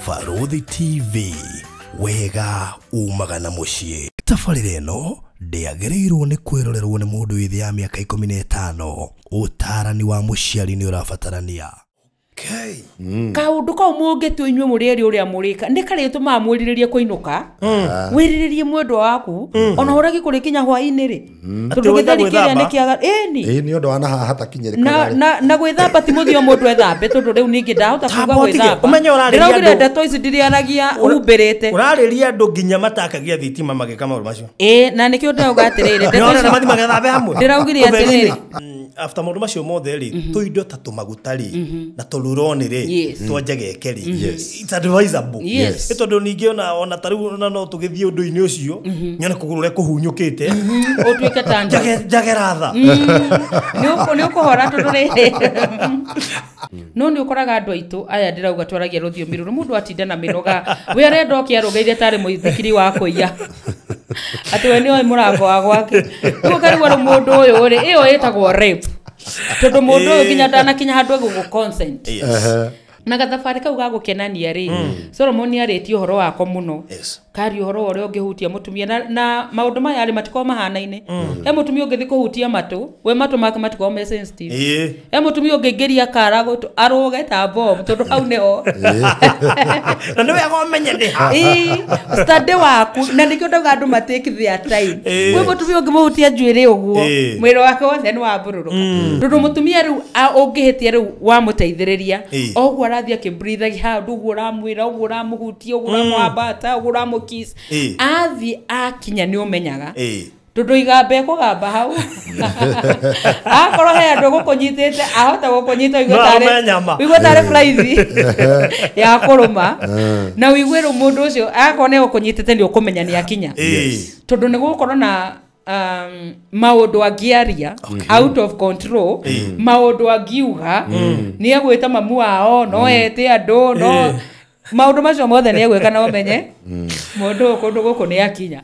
Barũthi TV, wega umaga na mũciĩ. Tabarĩra ĩno ndĩagĩrĩirwo nĩ kwĩrorerwo nĩ mũndũ wĩ thĩ ya mĩaka 15. Ũtarani wa mũciari nĩ ũrabatarania. Okay. Kaundu kau mũngĩtua inyuĩ mũrĩ erĩ ũrĩa mũrĩka nĩ karĩtũmaga mwĩrirĩrie kũinũka, wĩrirĩrie mwendwa waku, ona ũragi kũrĩkinya hwaĩ-inĩ rĩ, tondũ Atĩ gĩtheri wenda kĩrĩa nĩ gwĩthamba? kĩaga ĩni. Ĩĩ nĩ ũndũ wa na haha hatakinyĩrĩkaga Na rĩ. na gwĩthamba ti mũthio mũndũ ethambe, tondũ rĩu ningĩ ndahota kuga Tamba ũtige, gwĩthamba. ũmenye ũrarĩria Ndĩraugire andũ. ndeto ici ndiriaragia humbĩrĩte. Ũrarĩria andũ nginya matakagia thitima magĩka maũndũ macio. Ĩĩ, na nĩkĩo ndĩrauga atĩrĩrĩ, ndeto Nĩwona ici na mathi magethambe hamwe. Ndĩraugire Ũtheri-inĩ. atĩrĩrĩ. After maũndũ macio mothe rĩ, tũindo ta tũmaguta rĩ, na tũruroni rĩ, twanjegeke rĩ, it's advisable. Nĩ tondũ ningĩ ona ta rĩu ona no tũgĩthiĩ ũndũ-inĩ ũcio, nyone kũgũrũ ũrĩa kũhunyũkĩte. Ũtuĩke ta andũ. Njage ratha. Nĩ ũkũhora tondũ rĩrĩ. No nĩ ũkoraga andũ aitũ aya ndĩrauga twaragia rũthiomi rũrũ, mũndũ atinda na mĩnoga, we arenda oke arũgĩire tarĩ mũithikiri wa kũiya, atĩ we nĩoĩ mũrango wa gwake. Rĩu ũkarigwo rĩu mũndũ ũyũ rĩ, ĩyo ĩtagwo rape, tondũ mũndũ ũyũ nginya ndanakinya handũ egũgũ consent. Na gathabarĩ kau ga gũkenania rĩ, Solomon arĩtie ũhoro wako mũno. Karia ũhoro wa ũrĩa ũngĩhutia mũtumia na maũndũ maya rĩ matikoragwo mahanaine. He mũtumia ũngĩthiĩ kũhutia matũ, we matũ make matikoragwo me sensitive. He mũtumia ũngĩingĩria kara gũtũ arũge ta bomb, tondũ hau nĩho. Na nĩ wega ũmenye nĩ ha. Ĩĩ, study waku, na nĩkĩo ndauga andũ ma take their time. Kwĩ mũtumia ũngĩmũhutia njuĩrĩ ũguo, mwĩrĩ wake wothe nĩ wambũrũrũka. Tondũ mũtumia rĩu, ũngĩhĩtia rĩu wamũteithĩrĩria, o ũguo arathiĩ akĩbreathagia handũ, ũguo ũramwĩra, ũguo ũramũhutia, ũguo ũramwambata, ũguo ũramũkiss. Athiĩ akinya nĩ ũmenyaga. Tondũ igamba ĩkũgamba hau. Akorwo he andũ gũkũnyitĩte, ahota gũkũnyita ũigue No tarĩ arũme nyama. ũigue tarĩ flies ya kũrũma. Na ũigue rĩu mũndũ ũcio akorwo nĩ egũkũnyitĩte nĩ ũkũmenya nĩ akinya. Tondũ nĩ gũgũkorwo na maũndũ angĩaria out of control, maũndũ angiuga nĩ egwĩta mamu wao, no ete andũ, no maũndũ macio mothe nĩ egwĩka na ũmenye mũndũ ũyũ kũndũ gũkũ nĩ akinya.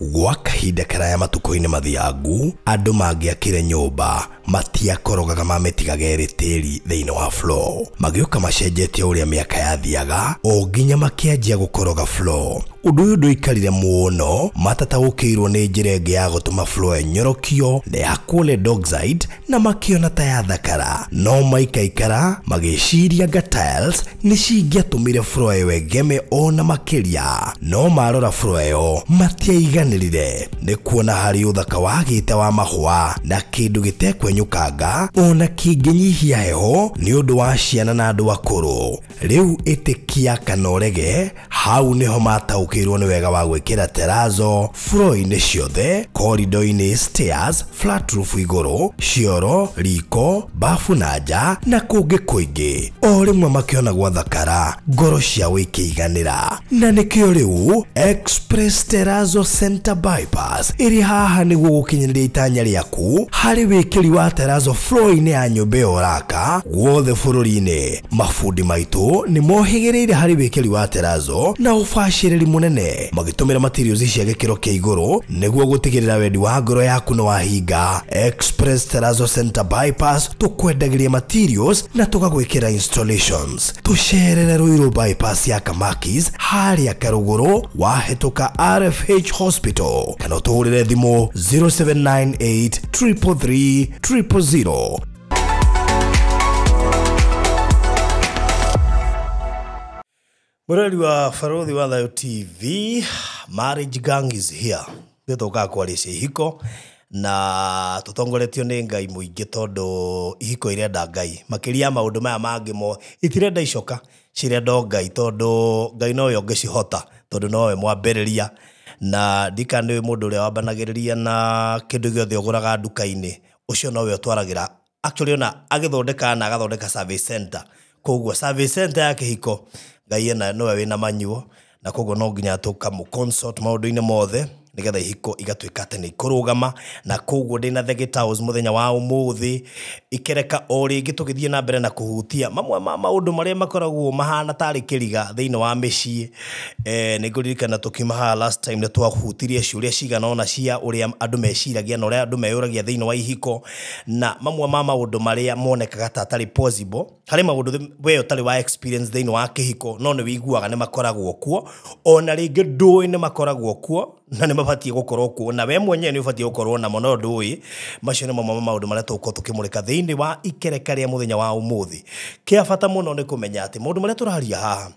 Gwa kahinda karaya matukũ-inĩ mathiangu, andũ mangĩakire nyũmba matiakorogaga mamĩtigaga ĩrĩ tĩri thĩinĩ wa floor. Magĩũka macenjetie ũrĩa mĩaka yathiaga o nginya makĩanjia gũkoroga floor. Ũndũ ũyũ ndũikarire mũno, matataũkĩirwo nĩ njĩra ĩngĩ ya gũtũma floor ĩnyorokio na ya lead oxide na makĩona ta yathakara. No maikaikara magĩciria nga tiles nĩ cingĩatũmire floor ĩyo ĩgeme ona makĩria. No marora floor ĩyo matiaiganĩrire nĩ kuona harĩ ũthaka wagĩte wa mahũa na kĩndũ gĩtekwenyũkanga ona kĩngĩnyihia heho nĩ ũndũ wa ciana na andũ akũrũ. Rĩu ĩtĩkia kana ũrege, hau nĩho mataũkĩirwo nĩ wega wa gwĩkĩra terazo floor-inĩ ciothe, corridor-inĩ, stairs, flat roof igũrũ, cioro, riko, bafu na nja na kũngĩ kũingĩ. O rĩmwe makĩona gwathakara, ngoro ciao ikĩiganĩra. Na nĩkĩo rĩu Express Terrazzo Center Bypass ĩrĩ haha nĩguo gũkinyanĩria itanya rĩaku harĩ wĩkĩri wa terrazzo floor-inĩ ya nyũmba ĩyo ũraka guothe bũrũri-inĩ. Mabundi maitũ nĩ mohĩgĩrĩire harĩ wĩkĩri wa terrazzo na ũbacĩrĩri mũnene, magĩtũmĩra materials cia gĩkĩro kĩa igũrũ nĩguo gũtigĩrĩra wendi wa ngoro yaku nĩ wahinga. Express Terrazzo Center Bypass tũkwendagĩria materials na tũgagwĩkĩra installations. Tũcerere Ruiru Bypass ya Kamakis harĩa Karũgũrũ wahĩtũka RFH Hospital, kana ũtũhũrĩre thimũ 0798 333 000. Mũrori wa Barũthi wa Thayũ TV, Marriage Gang is here. Nĩ tũkaga kwaria cia ihiko na tũtongoretio nĩ Ngai mũingĩ, tondũ ihiko irenda Ngai makĩria ya maũndũ maya mangĩ mo itirenda icoka, cirenda o Ngai, tondũ Ngai nowe ũngĩcihota, tondũ nowe mwambĩrĩria. Na ndika nĩ mũndũ ũrĩa wambanagĩrĩria na kĩndũ gĩothe ũgũraga nduka-inĩ, ũcio nowe ũtwaragĩra actually ona agĩthondeka na agathondeka service center. Koguo service center ya kĩhiko Ngai ena nowe wĩna manyuo, na koguo no nginya tũkamũ consult maũndũ-inĩ mothe nĩgetha ihiko igatuĩka atĩ nĩ ikũrũgama. Na koguo ndĩna The Gitau's mũthenya wa ũmũthĩ ikereka o rĩngĩ tũgĩthiĩ na mbere na kũhutia mamwe ma maũndũ marĩa makoragwo mahana tarĩ kĩriga thĩinĩ wa mĩciĩ. Nĩ ngũririkana tũkiuma haha last time nĩ twahutirie ciũria cigana ũna cia ũrĩa andũ meciragia na ũrĩa andũ meyũragia thĩinĩ wa ihiko, na mamwe ma maũndũ marĩa monekaga ta atarĩ possible Harĩ maũndũ we ũtarĩ wa experience thĩinĩ wa kĩhiko, no nĩ wĩiguaga nĩ makoragwo kuo, ona rĩngĩ ndũĩ nĩ makoragwo kuo na nĩ mabatiĩ gũkorwo kuo, na we mwenyewe nĩ ũbatiĩ gũkorwo namo no ndũĩ. Macio nĩ mamwe ma maũndũ marĩa tũgũkorwo tũkĩmũrĩka thĩinĩ wa ikereka rĩa mũthenya wa ũmũthĩ. Kĩa bata mũno nĩ kũmenya atĩ maũndũ marĩa tũraria haha,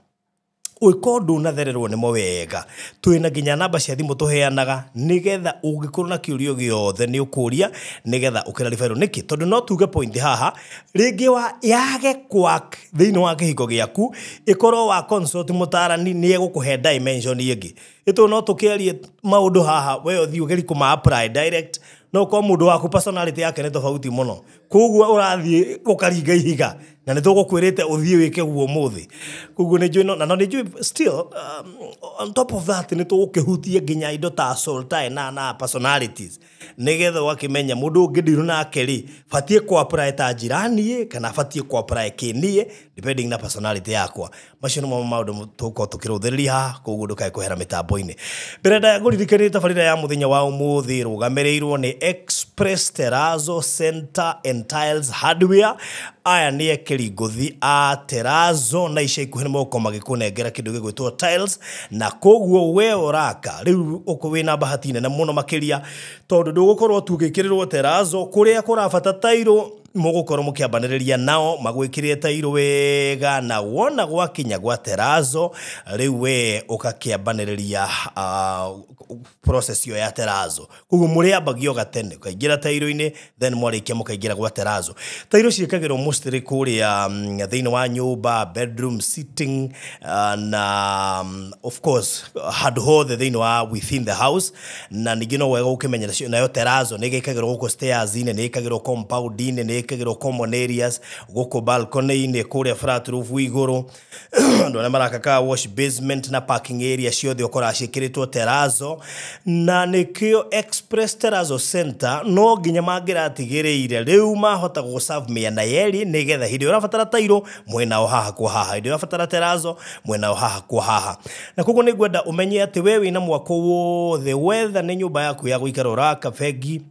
ũngĩkorwo ndũnathererwo nĩmo wega, twĩna nginya namba cia thimũ tũheanaga nĩgetha ũngĩkorwo na kĩũria gĩothe nĩ ũkũria nĩgetha ũkĩraribairwo. Nĩkĩ? Tondũ no tuge point haha rĩngĩ wa yage kwak thĩinĩ wa kĩhiko gĩaku, ĩkorwo wa consult mũtarani nĩ egũkũhe dimension ĩngĩ. Ĩtũ no tũkĩarie maũndũ haha, we ũthiĩ ũgerie kũma apply direct, no ũkorwo mũndũ waku personality yake nĩ tofauti mũno, koguo ũrathiĩ ũkaringa ihiga na nĩ tũgũkwĩrĩte ũthiĩ wĩke guo ũmũthĩ. Koguo nĩ njũĩ na nĩ njũĩ still, on top of that, nĩ tũgũkĩhutia nginya indo ta soul tie na personalities, nĩgetha ũgakĩmenya mũndũ ũngĩ ndirũ nake rĩ, batiĩ kũ apply ta njirani kana batiĩ kũ apply kĩniĩ depending na personality yakwa. Macio nĩmo maũndũ tũgũkorwo tũkĩrũthĩrĩria haha, koguo ndũkae kwehera mĩtambo-inĩ. Mbere ndaya ngũririkanie tabarĩra ya mũthenya wa ũmũthĩ rũgamĩrĩirwo nĩ Express Terrazzo Center and Tiles Hardware. Aya nĩ ekĩri ngũthi a Terrazzo, na ica ikuhĩ nĩ megũkorwo magĩkũnengera kĩndũ gĩgwĩtwo tiles, na koguo we ũraka rĩu ũkũ wĩna bahati nene mũno makĩria, tondũ ndũgũkorwo tu ũgĩkĩrĩrwo Terrazzo kũrĩa kũrabata tairũ, mũgũkorwo mũkĩambanĩrĩria nao magwĩkĩrĩre tairũ wega, na wona gwakinya gwa Terrazzo rĩu we ũgakĩambanĩrĩria process ĩyo ya Terrazzo. Koguo mũrĩambagia o gatene ũkaingĩra tairũ-inĩ, then mwarĩkia mũkaingĩra gwa Terrazzo. Tairũ ciĩkagĩrwo mostly kũrĩa thĩinĩ wa nyũmba, bedroom, sitting, na of course handũ hothe thĩinĩ wa within the house. Na ningĩ no wega ũkĩmenya nayo Terrazzo nĩ ĩgĩkagĩrwo gũkũ stairs-inĩ, nĩ ĩkagĩrwo compound-inĩ, nĩ ĩkagĩrwo common areas, gũkũ balcony-inĩ, kũrĩa flat roof igũrũ, andũ arĩa maraka car wash, basement na parking area ciothe ũkoraga ciĩkĩrĩtwo Terrazzo. Na nĩkĩo Express Terrazzo Center no nginya mangĩratigĩrĩire rĩu mahota gũgũserve mĩena yerĩ, nĩgetha hĩndĩ ĩrĩa ũrabatara tairũ mwena o haha kwa haha, hĩndĩ ĩrĩa ũrabatara Terrazzo mwena o haha kwa haha. Na koguo nĩ ngwenda ũmenye atĩ we wĩna mwako wothe, wetha nĩ nyũmba yaku ya gũikara ũraka, bengi,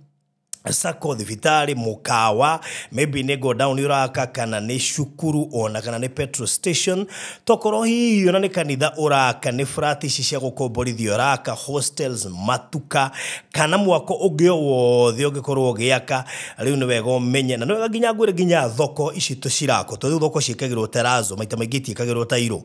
sacco, thibitarĩ, mũkawa, maybe nĩ go down ũraka, kana nĩ cukuru, ona kana nĩ petrol station, tokorwo hihi ona nĩ kanitha ũraka, nĩ flat ici cia gũkomborithio ũraka, hostels, matuka, kana mwako ũngĩ o wothe ũngĩkorwo ũgĩaka, rĩu nĩ wega ũmenye. Na nĩ wega nginya ngwĩre nginya thoko ici tũcirako, tondũ rĩu thoko ciĩkagĩrwo Terrazzo maita maingĩ itiĩkagĩrwo tairũ.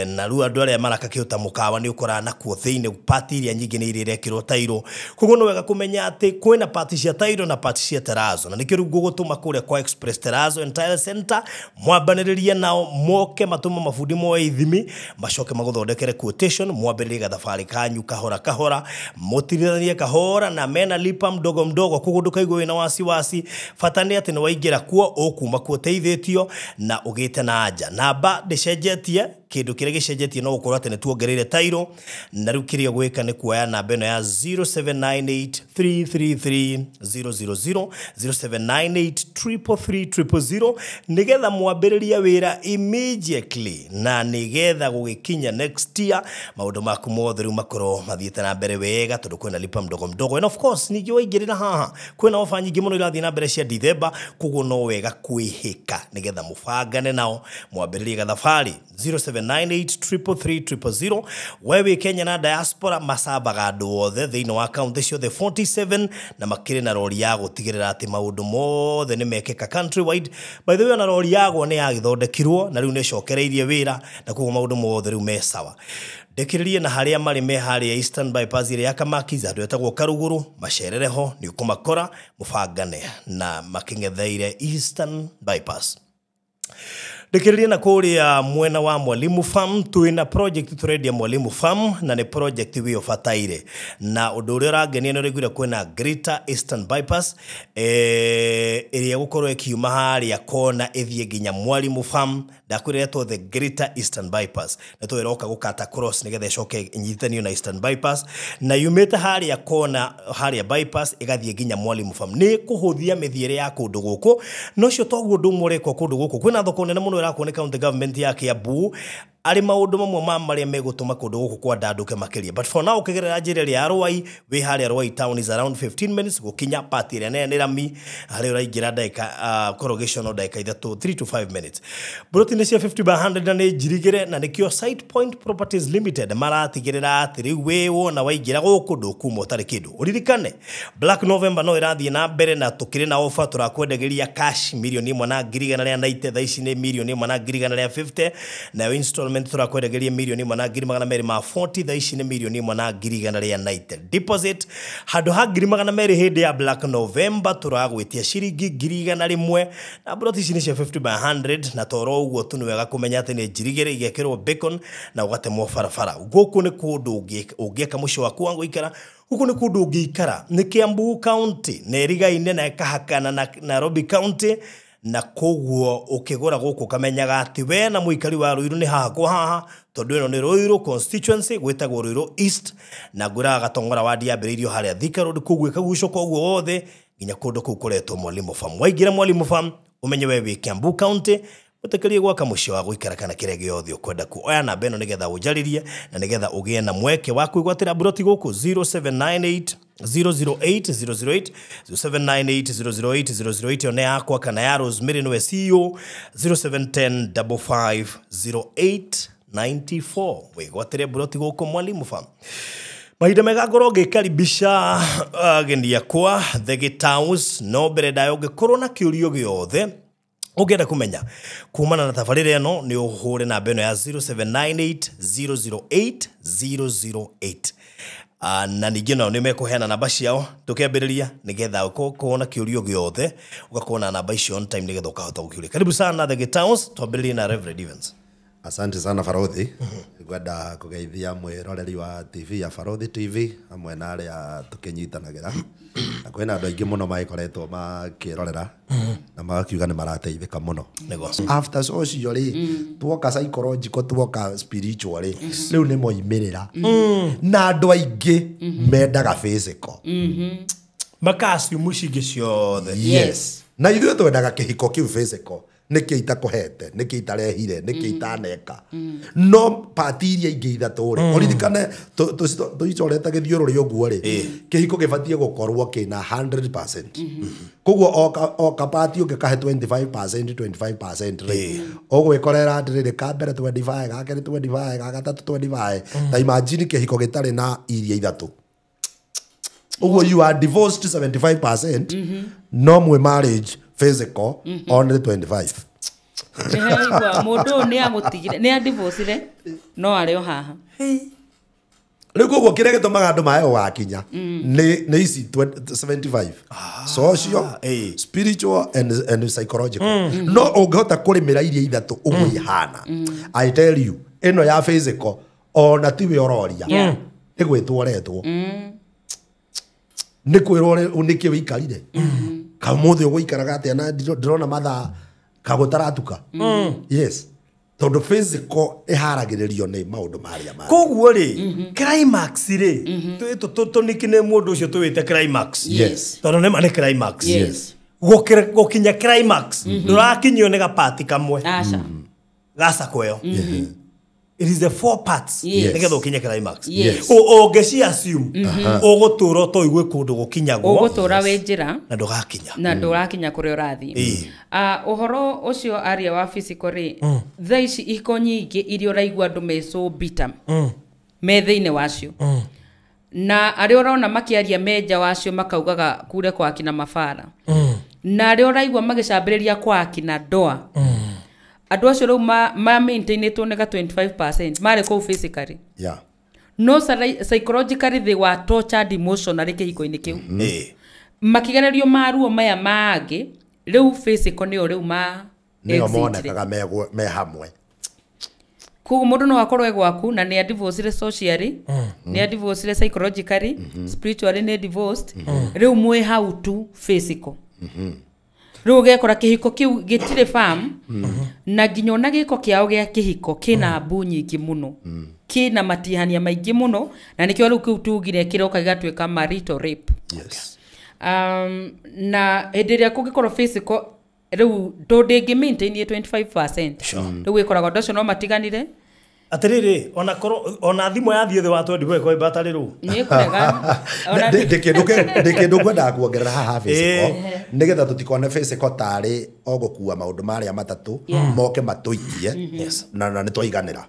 Na rĩu andũ arĩa maraka kĩndũ ta mũkawa nĩ ũkoraga nakuo thĩinĩ part iria nyingĩ nĩ iria irekĩrwo tairũ. Koguo nĩ wega kũmenya atĩ kwĩna part cia tairũ na part cia Terrazzo, na nĩkĩo rĩu ngũgũtũma kũrĩa kwa Express Terrazzo and Tile Center mwambanĩrĩrie nao, moke matũme mabundi moe ithimi, macoke magũthondekere quotation, mwambĩrĩrie gathabarĩ kanyu kahora kahora, mũtirithanie kahora, na mena lipa mdogo mdogo, koguo ndũkaigue wĩna wasiwasi. Bata nĩ atĩ nĩ waingĩra kuo, ũkuma kuo ũteithĩtio na ũgĩte na anja. Namba ndĩcenjetie, kĩndũ kĩrĩa gĩcenjetie no gũkorwo atĩ nĩ tuongereire tairũ, na rĩu kĩrĩa ũgwĩka nĩ kuoya namba ĩno ya 0798333000, 0798333000, nĩgetha mwambĩrĩrie wĩra immediately, na nĩgetha gũgĩkinya next year maũndũ maku mothe rĩu makorwo mathiĩte na mbere wega, tondũ kwĩna lipa mdogo mdogo. And of course ningĩ waingĩrĩra haha kwĩna ofa nyingĩ mũno irathiĩ na mbere cia Dithemba, koguo no wega kwĩhĩka nĩgetha mũbangane nao mwambĩrĩrie gathabarĩ. 0798333000. We wĩ Kenya na diaspora, macambaga andũ othe thĩinĩ wa kaunti ciothe 47, na makĩrĩ na rori ya gũtigĩrĩra atĩ maũndũ mothe nĩ mekĩka countrywide. By the way, ona rori yagwo nĩ yagĩthondekirwo na rĩu nĩ ĩcokereirie wĩra, na koguo maũndũ mothe rĩu me sawa. Ndĩkĩrĩrie na harĩa marĩ me harĩa Eastern Bypass ĩrĩa ya Kamakis, handũ hetagwo Karugũrũ, macerere ho nĩ ũkũmakora, mũbangane na makĩng'etheire Eastern Bypass. Ndĩkĩrĩrie na kũrĩa mwena wa Mwalimu Farm, twĩna project tũrendia Mwalimu Farm, na nĩ project wĩ ũbataire. Na ũndũ ũrĩa ũrangenia nĩ ũraiguire kwĩna Greater Eastern Bypass, ĩrĩa ĩgũkorwo ĩkiuma harĩa kona ĩthiĩ nginya Mwalimu Farm. Ndakwĩra ĩretwo the Greater Eastern Bypass, na tũ ĩroka gũkata cross nĩgetha ĩcoke ĩnyitithanio na Eastern Bypass, na yumĩte harĩa kona harĩa bypass ĩgathiĩ nginya Mwalimu Farm. Nĩ kũhũthia mĩthiĩre ya kũndũ gũkũ, na ũcio toguo ũndũ ũmwe ũrekwo kũndũ gũkũ. Kwĩna thoko nene mũno ĩrakwo nĩ county government ya Kiambu. Arĩ maũndũ mamwe ma marĩa megũtũma kũndũ gũkũ kwandandũke makĩria. But for now, ũkĩgerera njĩra ĩrĩa ya Ruai, wĩ harĩa Ruai town is around 15 minutes gũkinya part ĩrĩa nene nĩ rami harĩa ũraingĩra ndagĩka corrugation no ndagĩka 3 3 to 5 minutes. Mburoti nĩ cia 50 by 100 na nĩ njirigĩre, na nĩkĩo Site Point Properties Limited maratigĩrĩra atĩ rĩu wĩ wona waingĩra gũkũ ndũkuma ũtarĩ kĩndũ. Ũririkane Black November no ĩrathiĩ na mbere na tũkĩrĩ na offer, tũrakwendagĩria cash 1,190,000, thaa ici nĩ 1,150,000, nayo installment tũrakwendagĩria 1,240,000, thaa ici nĩ 1,190,000. Deposit handũ ha 200,000 hĩndĩ ya Black November tũragwĩtia ciringi 100,000, na mburoti ici nĩ cia 50 by 100, na toro ũguo tu nĩ wega kũmenya atĩ nĩ njirigĩre igekĩrwo bacon na ũgatemwo barabara. Gũkũ nĩ kũndũ ũngĩaka mũciĩ waku wa gũikara, gũkũ nĩ kũndũ ũngĩikara, nĩ Kiambu County na ĩrigaine na ĩkahakana na Nairobi County, na koguo ũkĩgũra gũkũ ũkamenyaga atĩ we na mũikari wa Ruiru nĩ haha kwa haha, tondũ ĩno nĩ Ruiru constituency, gwĩtagwo Ruiru East, na ngwĩraga Gatong'ora wadi yambĩrĩirio harĩa Thika Road, koguo ĩkagucũka ũguo wothe nginya kũndũ kũu kũretwo Mwalimu Farm. Waingĩra Mwalimu Farm ũmenye we wĩ Kiambu County, ũtĩkĩrie gwaka mũciĩ wa gũikara kana kĩrĩa gĩothe ũkwenda ku. Oya namba ĩno nĩgetha ũnjarĩrie na nĩgetha ũgĩe na mweke wa kwĩgwatĩra mburoti gũkũ 0798 008 008, 0798 008 008, ĩyo nĩ yakwa kana ya Rosemary nĩwe CEO, 0710 55 08 94. Wĩgwatĩre mburoti gũkũ Mwalimu Farm. Mahinda mega ngorwo ngĩkaribisha ageni akwa The Gitaus, no mbere ndayo ũngĩkorwo na kĩũrio gĩothe ũngĩenda kũmenya kumana na tabarĩra ĩno nĩ ũhũre namba ĩno ya 0798 008 008. Na ningĩ nao nĩ mekũheana namba ciao tũkĩambĩrĩria nĩgetha ũkorwo na kĩũrio gĩothe ũgakorwo na namba icio on time nĩgetha ũkahota gũkĩũria. Karibu sana The Gitaus, twambĩrĩrie na Reverend Evans. Asante sana Farodhi. Ngwenda kũgeithia mwĩroreri wa TV ya Farodhi TV hamwe na arĩa tũkĩnyitanagĩra. Na kwĩna andũ aingĩ mũno magĩkoretwo makĩrorera na magakiuga nĩ marateithĩka mũno. After social rĩ, tuoka psychological, tuoka spiritual rĩ, rĩu nĩ moimĩrĩra. Na andũ aingĩ mendaga physical. Maka-assume ici ingĩ ciothe. Yes. Na ithuĩ twendaga kĩhiko kĩu physical. Nĩkĩ itakũhete, nĩkĩ itarehire, nĩkĩ itaneka. No pati iria ingĩ ithatũ rĩ, ũririkane tũicorete gĩthiũrũrĩ ũguo rĩ, kĩhiko gĩbatiĩ gũkorwo kĩna 100%. Koguo o kapati ũngĩkahe 25%, 25% rĩ, ũgwĩkorera atĩrĩrĩ, ka mbere 25, ga kerĩ 25, ga gatatũ 25. Ta imagine kĩhiko gĩtarĩ na iria ithatũ. Ũguo you are divorced 75%, no mwĩ marriage physical only 25. Mũndũ nĩ agũtigire, nĩ adivorcire, no arĩ o haha. Rĩu koguo kĩrĩa gĩtũmaga andũ mae gũgakinya nĩ ici 75. Social, spiritual and psychological. No ũngĩhota kũrĩmĩra iria ithatũ ũguo ihana. I tell you, ĩno ya physical ona tiwe ũroria. Nĩ gwĩtwo ũretwo. Nĩ kwĩrwo nĩkĩ wĩikarire. Kamũthĩ ũgũikaraga atĩa na ndĩrona mathaa kagũtaratuka. Yes. Tondũ physical ĩharagĩrĩrio nĩ maũndũ marĩa mangĩ. Koguo rĩ, climax rĩ, tũnikine mũndũ ũcio tũwĩte climax. Yes. Tondũ nĩma nĩ climax. Yes. Gũkinya climax, ndũrakinyio nĩ gapati kamwe. Aca. Gaca kweo. It is the four parts. Yes. Nĩgetha ũkinye climax. Yes. Ũngĩci assume ũgũtũra ũtoigue kũndũ gũkinyagwo. Ũgũtũra wĩ njĩra na ndũgakinya. Na ndũrakinya kũrĩa ũrathiĩ. Ũhoro ũcio aria wa physical rĩ, thaa ici ihiko nyingĩ iria ũraigua andũ me so bitter. Me thĩinĩ wacio. Na arĩa ũrona makĩaria me nja wacio makaugaga kure kwa akina mabara. Na arĩa ũraigua magĩcambĩrĩria kwa akina ndoa. Andũ acio rĩu ma maintainĩtwo nĩ ga 25% marĩ kũu physically. Yeah. No psychologically they were tortured emotionally kĩhiko-inĩ kĩu. Makĩgererio maruo maya mangĩ, rĩu physical nĩyo rĩu ma nĩyo monekaga me hamwe. Koguo mũndũ no akorwo e gwaku na nĩ adivorcire socially, nĩ adivorcire psychologically, spiritually nĩ divorced, rĩu mwĩ hau tu physical. Rĩu ũgekora kĩhiko kĩu gĩtirĩ farm, na nginya ona gĩko kĩao gĩa kĩhiko kĩna mbu nyingĩ mũno, kĩna matihania maingĩ mũno, na nĩkĩo rĩu kĩu tugire kĩroka gĩgatuĩka marital rape. Yes. Na hĩndĩ ĩrĩa kũngĩkorwo physical rĩu ndũngĩ maintain 25%. Rĩu wĩkoraga andũ acio no matiganire, Atiriri ona korwo ona thimu yathie thi wa 20 kwa battery ru Nĩ kũrega. Ona ndä kä ndå ngwendaga kuongerera haha physical nä getha tå tikone physical tarä o gå kua maå ndå marĩa matatũ moke matũikie na nä twaiganä ra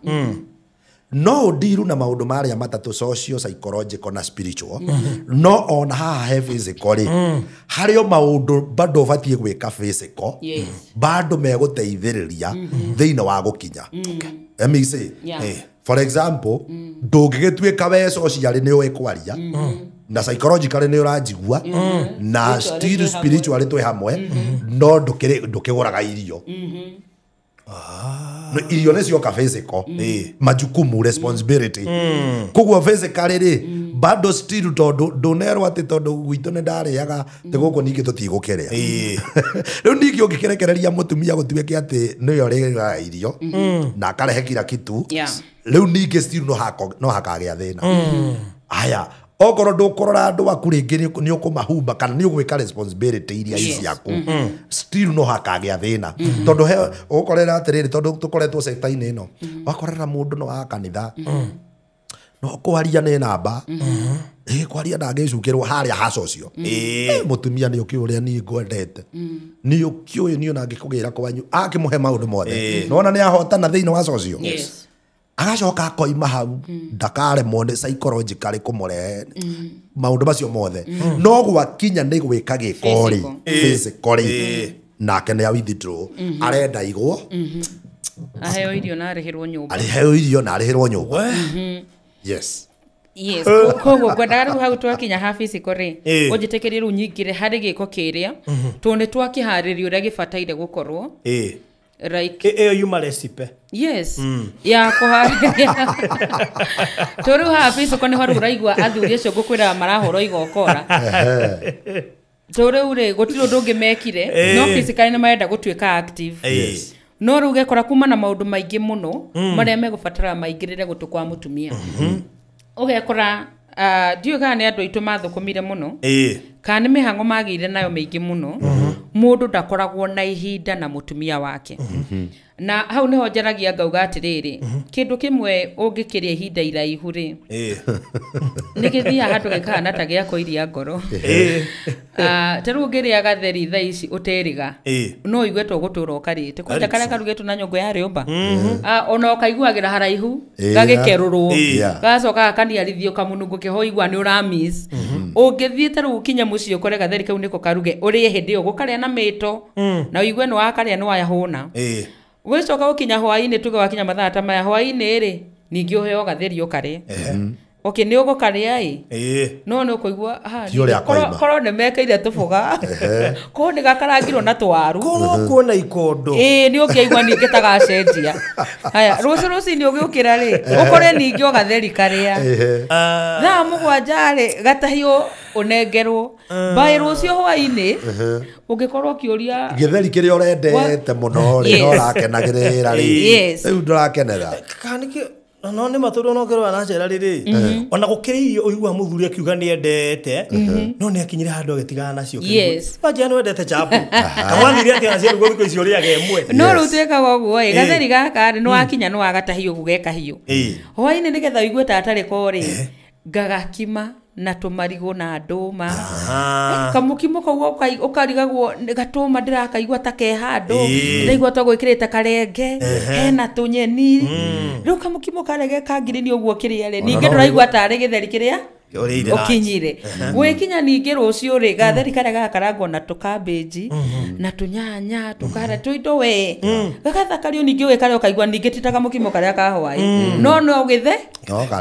no ndiru na maå ndå marĩa matatũ social, psychological na spiritual no ona haha he physical rĩ harĩ o maå ndå bado ũbatiĩ gwĩka physical Yes. bado megũteithĩrĩria thĩinĩ wa gũkinya. Let me say, Yeah. for example, ndũngĩgĩtuĩka we socially nĩ ũĩ kwaria na psychologically nĩ ũranjigua na Spiritually still twĩ hamwe. spiritually twĩ hamwe no ndũkĩgũraga irio. No, irio nĩ cioka physical majukumu responsibility koguo physically rĩ bado still tondũ ndũnerwo atĩ tondũ gwitũ nĩ ndarĩaga tĩ gũkũ ningĩ tũtigũkĩrĩa. Rĩu ningĩ ũngĩkĩrekereria mũtumia gũtuĩke atĩ nĩwe ũrĩaga irio na akarehe kila kitu Yeah. rĩu ningĩ still no hakagĩa thĩna. Aya, okorwo ndũkũrora andũ aku rĩngĩ nĩ ũkũmahumba kana nĩ ũgwĩka responsibility iria Yes. ciaku still no hakagĩa thĩna tondũ he ũgũkorera atĩrĩrĩ tondũ tũkoretwo sector-inĩ ĩno wakorera mũndũ no wa kanitha no kwaria nĩ namba ĩ kwaria ndangĩcukĩrwo harĩa ha social. Mũtumia nĩ ũkĩũĩ ũrĩa niĩ ngwendete nĩ ũkĩũĩ niĩ ona ngĩkũgĩra kwanyu akĩmũhe maũndũ mothe nona nĩ ahotana thĩinĩ wa social. Yes. Agacoka akoima hau ndakaremwo nĩ psychologically kũmũrehe maũndũ macio mothe no gwakinya nĩ gwĩka gĩko rĩ physical rĩ nake nĩ a withdraw arenda igwo Aheo irio na arĩhĩrwo nyũmba. arĩheo irio na arĩhĩrwo nyũmba. Yes. Yes, koguo ngwendaga rĩu hau twakinya ha physical rĩ ũnjĩtĩkĩrie rĩu nyingĩre harĩ gĩko kĩrĩa tondũ nĩ twakĩharĩria ũrĩa gĩbataire gũkorwo like ĩyo yuma recipe. Yes, ya kũharĩria tondũ rĩu haha physical nĩho rĩu ũraigua athuri acio ngũkwĩraga marahũrwo igokora tondũ rĩu rĩ gũtirĩ ũndũ ũngĩ mekire no physically nĩ marenda gũtuĩka active. Yes. No rĩu ũgekora kuma na maũndũ maingĩ mũno marĩa megũbatara maingĩrĩre gũtũ kwa mũtumia. Ũgekora ndiũĩ kana nĩ andũ aitũ mathũkũmire mũno kana nĩ mĩhang'o magĩire nayo mĩingĩ mũno mũndũ ndakoragwo na ihinda na mũtumia wake. Na hau nĩho njaragia ngauga atĩrĩrĩ kĩndũ kĩmwe ũngĩkĩrĩa ihinda iraihu rĩ nĩ gĩthiaga handũ gĩkahana ta gĩa kũiria ngoro. Ta rĩu ũngĩrĩa gatheri thaa ici ũterĩga no ũigue ta ũgũtũra ũkarĩte kwanja karĩa karugĩtwo na nyũngũ ya rĩũmba ona ũkaiguagĩra haraihu gagĩkerũrwo gagacoka gakaniarithio kamũnungo keho ũigua nĩ ũramiss. Ũngĩthiĩ ta rĩu ũkinye mũciĩ ũkore gatheri kau nĩko karuge ũrĩe hĩndĩ ĩyo gũkarĩa na mĩto na ũigue nĩ wakarĩa nĩ wahũna. Ũgĩcoka gũkinya hwaĩ-inĩ tuge wakinya mathaa ta maya hwaĩ-inĩ rĩ ningĩ ũheo gatheri ũkarĩe. Okay, nĩ ũgũkarĩa ĩ no nĩ ũkũigua korwo nĩ mekĩire tũboga korwo nĩ gakarangirwo na twaru korwo kuona ikondo ĩ nĩ ũngĩaigua ningĩ ta gacenjia. Haya rũciũ rũcinĩ ũgĩũkĩra rĩ ũkore ningĩ o gatheri karĩa thaa 7 rĩ gatahio ũnengerwo baĩ rũciũ hwaĩ-inĩ ũngĩkorwo ũkĩũria gĩtheri kĩrĩa ũrendete mũno rĩ no ũrakenagĩrĩra rĩ rĩu ndũrakenera kana nĩkĩ no nĩ matũrwo no kĩrwa na njera rĩrĩ ona gũkĩrĩ irio ũigua mũthuri akiuga nĩ endete no nĩ akinyire handũ agĩtigana nacio wanja nĩ wendete chapo kamwathire atĩ ona ciarugwo thikũ icio ũrĩaga ĩmwe no rĩu twĩkaga ũguo ĩ gatheri gaka rĩ nĩ wakinya nĩ wagatahio ũguo gekahiũ hwaĩ-inĩ nĩgetha ũigue ta atarĩ ko rĩ ngagakima na tũmarigũ na ndũma kamũkimo kau ũkarigagwo gatũma ndĩrakaigua ta ke handũ ndaigua ta gwĩkĩrĩte karenge hena tũnyeni rĩu kamũkimo karenge kangirini ũguo kĩrĩa rĩ ningĩ ndũraigua tarĩ gĩtheri kĩrĩa ũkinyire gwĩkinya ningĩ rũciũ rĩ gatheri karĩa gagakarangwo na tũkambĩnji na tũnyanya tũkara tũindo we gagathakario ningĩ ũgĩkarĩa ũkaigua ningĩ ti ta kamũkimo karĩa ka hwaĩ no no gĩthe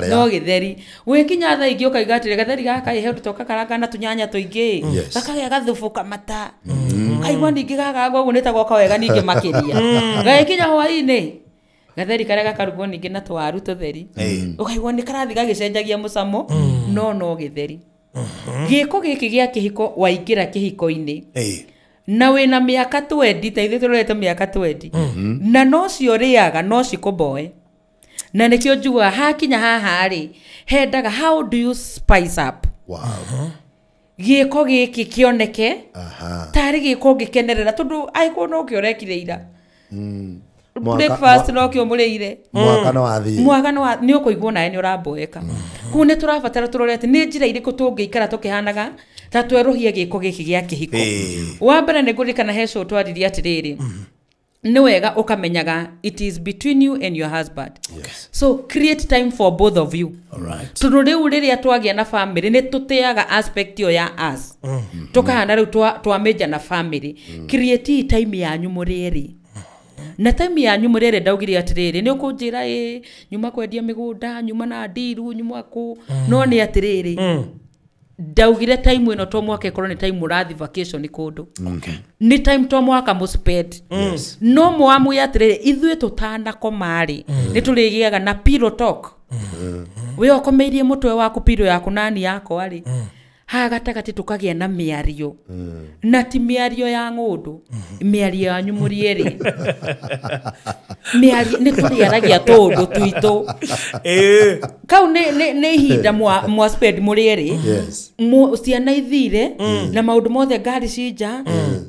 no gĩtheri gwĩkinya thaa ingĩ ũkaiga atĩrĩ gatheri gaka ĩ he ũndũ tokakaranga na tũnyanya tũingĩ gakagĩa gathubu kamata kaigua ningĩ gakarangwo ũguo nĩ ta goka wega ningĩ makĩria gagĩkinya hwaĩ-inĩ gatheri karĩa gakarugwo ningĩ na twaru tũtheri ũkaigua nĩ karathi gagĩcenjagia mũcamo no no gĩtheri gĩko gĩkĩ gĩa kĩhiko waingĩra kĩhiko-inĩ na wĩna mĩaka 20 ta ithuĩ tũrorete mĩaka 20 na no cio ũrĩaga no cikũmboe na nĩkĩo njugaga hakinya haha rĩ hendaga how do you spice up gĩko gĩkĩ kĩoneke tarĩ gĩko ũngĩkenerera tondũ angĩkorwo no kĩo ũrekire ira Breakfast no kĩo mũrĩire. Mwaka no wathiĩ. Mwaka no nĩ ũkũigua nawe nĩ ũramboeka. Kũu nĩ tũrabatara tũrore atĩ nĩ njĩra irĩkũ tũngĩikara tũkĩhanaga ta twerũhia gĩko gĩkĩ gĩa kĩhiko. Wa mbere nĩ ngũririkana he show twaririe atĩrĩrĩ. Nĩ wega ũkamenyaga it is between you and your husband. Yes. So create time for both of you. Alright. Tondũ rĩu rĩrĩa twagĩa na family nĩ tũteaga aspect ĩyo ya us. Tũkahana rĩu twamĩnja na family. Create time yanyu mũrĩ erĩ. Na time yanyu mũrĩ erĩ ndaugire atĩrĩrĩ nĩ ũkũnjĩra ĩ nyuma kwendia mĩgũnda, nyuma na ndiru, nyuma kũ. No nĩ atĩrĩrĩ ndaugire time ĩno to mwaka ĩkorwo nĩ time mũrathi vacation kũndũ. Okay. Nĩ time to mwaka mũspend. Yes. No mũamue atĩrĩrĩ ithuĩ tũtanakoma rĩ nĩ tũrĩgĩaga na pillow talk. We ũkomeirie mũtwe waku pillow yaku nani yakwa rĩ haha gatagatĩ tũkagĩa na mĩario. Na ti mĩario ya ng'ũndũ, mĩario yanyu mũrĩ erĩ. Mĩario nĩ tũrĩaragia tũũndũ twitũ. Kau nĩ ihinda mwa spend mũrĩ erĩ. Yes. Ciana ithire na maũndũ mothe ngari cinja